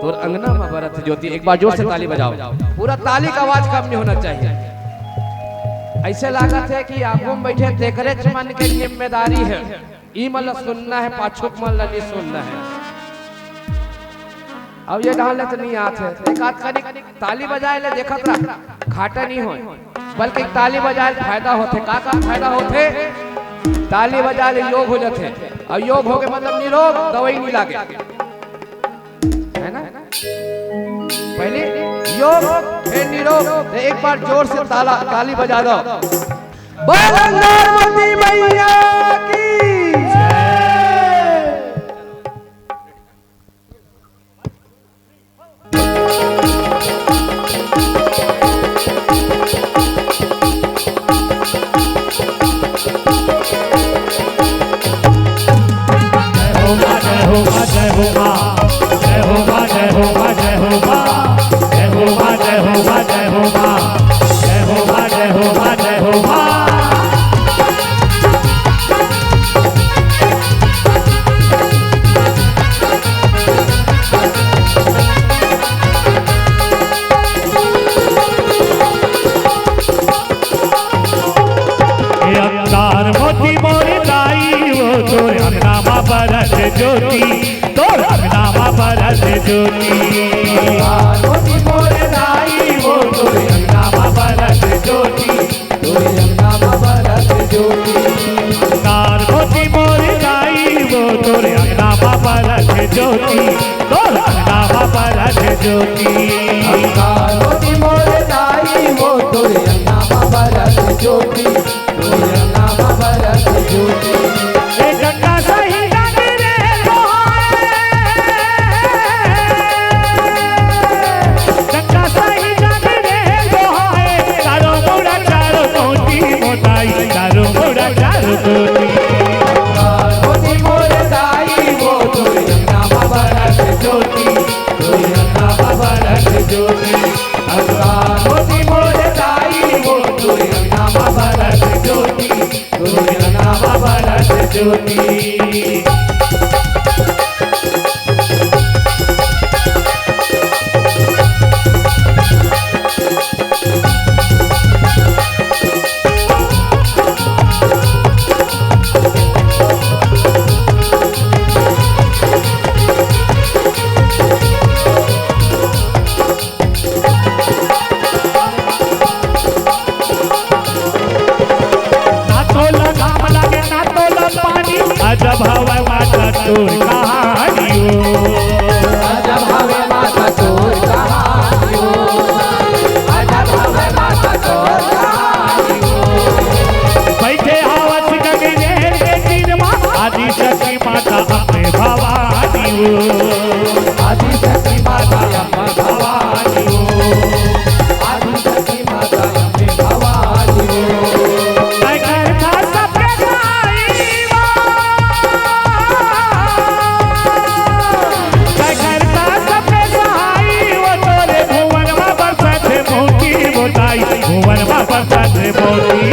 तोर अंगना म बरत ज्योति। एक बार जोर से ताली बजाओ, पूरा ताली का आवाज कम नहीं होना चाहिए। ऐसे लागत है कि आगू में बैठे तेकरेच मन के जिम्मेदारी है, ई मन ला सुनना है, पाछू के मन ला नहीं सुनना है। अब ये डाल ले तो नहीं आत है, एक आध कनी ताली बजाए ले, देखत रह, घाटा नहीं होय, बल्कि ताली बजाए ले फायदा होथे। का का फायदा होथे? ताली बजाए ले योग हो जाथे, और योग हो के मतलब निरोग, दवाई नहीं लागे, है ना? पहले योग, फिर निरोग। तो एक बार जोर से ताला, ताली बजा दो। बोल अंगार मोती मैया की। अंगार मोती मोर दाई, वो तोर अंगना मा बरत ज्योति, तोर अंगना मा बरत ज्योति। अंगार मोती मोर दाई, वो तोर अंगना मा बरत ज्योति, तोर अंगना मा बरत ज्योति। अंगार मोती मोर दाई, वो तोर अंगना मा बरत ज्योति, तोर अंगना मा बरत ज्योति। अंगार मोती मोर दाई, वो तोर अंगना मा बरत ज्योति। ए गंगा सही जानी रे लोहाए, गंगा सही जानी रे लोहाए, चारों मुड़ा चारों कोटी मोताई, चारों मुड़ा चारों कोटी। मोती मोर दाई, वो तोर अंगना मा बरत ज्योति, तोर अंगना मा बरत ज्योति। अंगार मोती मोर दाई, वो तोर अंगना मा बरत ज्योति, तोर अंगना मा बरत ज्योति। ना तोला घाम लागे, ना तोला पानी, अजब हवे माता तोर कहानी हो। अजब हवे माता तोर कहानी हो। अजब हवे माता तोर कहानी हो। बैठे हवस गगनेर के तीर मा, आदि शक्ति माता अम्बे भवानी हो। आदि शक्ति माता अम्बे भवानी हो। आदि शक्ति माता अम्बे भवानी हो। तैं करथा सबके सहाई वो। तैं करथा सबके सहाई वो, तोरे भुवन मा बरसथे मोती मोताई, भुवन मा बरसथे मोती।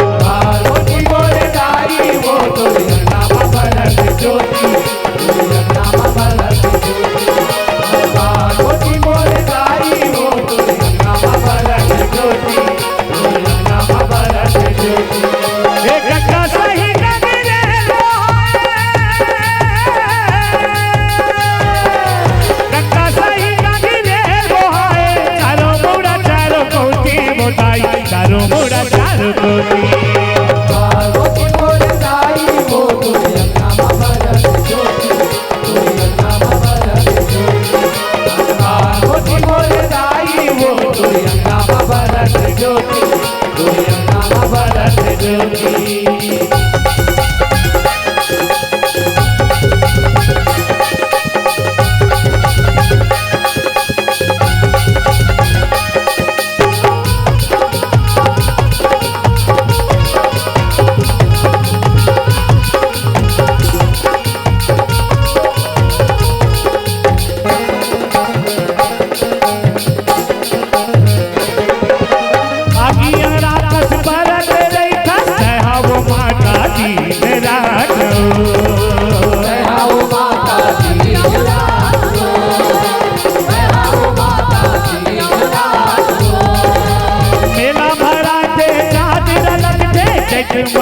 अंगार मोती मोर दाई, वो तोरे अंगना मा बरत ज्योति, तोरे अंगना मा बरत ज्योति। अंगार मोती मोर दाई, वो तोरे अंगना मा बरत ज्योति, तोरे अंगना मा बरत ज्योति। ए गंगा सही गंगरे लोहाए, गंगा सही गंगरे लोहाए, चारों मुड़ा चारों कोटी मोताई, चारों मुड़ा चारों कोटी। अंगार मोती मोर दाई, वो तोरे अंगना मा बरत ज्योति, तोरे अंगना मा बरत ज्योति। अंगार मोती मोर दाई, वो तोरे अंगना मा बरत ज्योति, तोरे अंगना मा बरत ज्योति।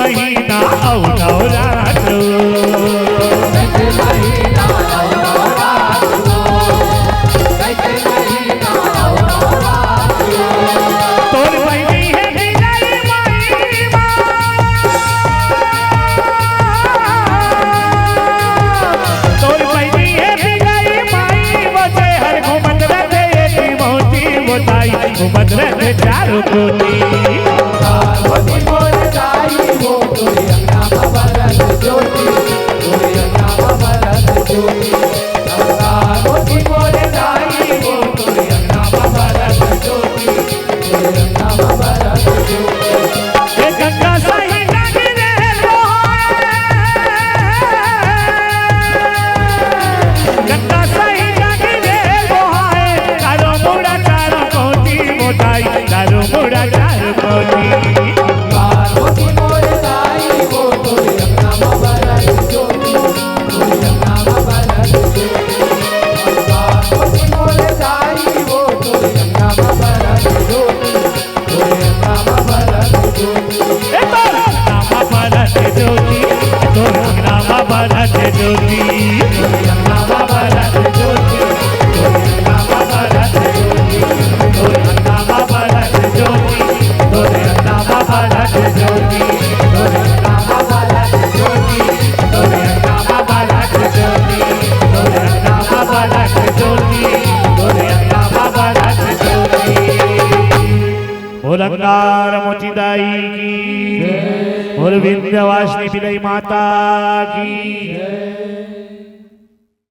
महीना अउ नवरात। तोर बहिनी हे बिलाई माई मा। तोर बहिनी हे बिलाई माई मा, जे हर घूमत रथे एती मोती मोताई, घूमत रथे चारों कोती। ए गंगा सही गंगी रे लोहाए। गंगा सही गंगी रे लोहाए। चारों मुड़ा चारों कोती मोताई, चारों मुड़ा चारों कोती। ए तोर नाम बरत ज्योति, तोर नाम बरत ज्योति। बोल अंगार मोती दाई की, बोल विंध्यवासिनी बिलाई माता की।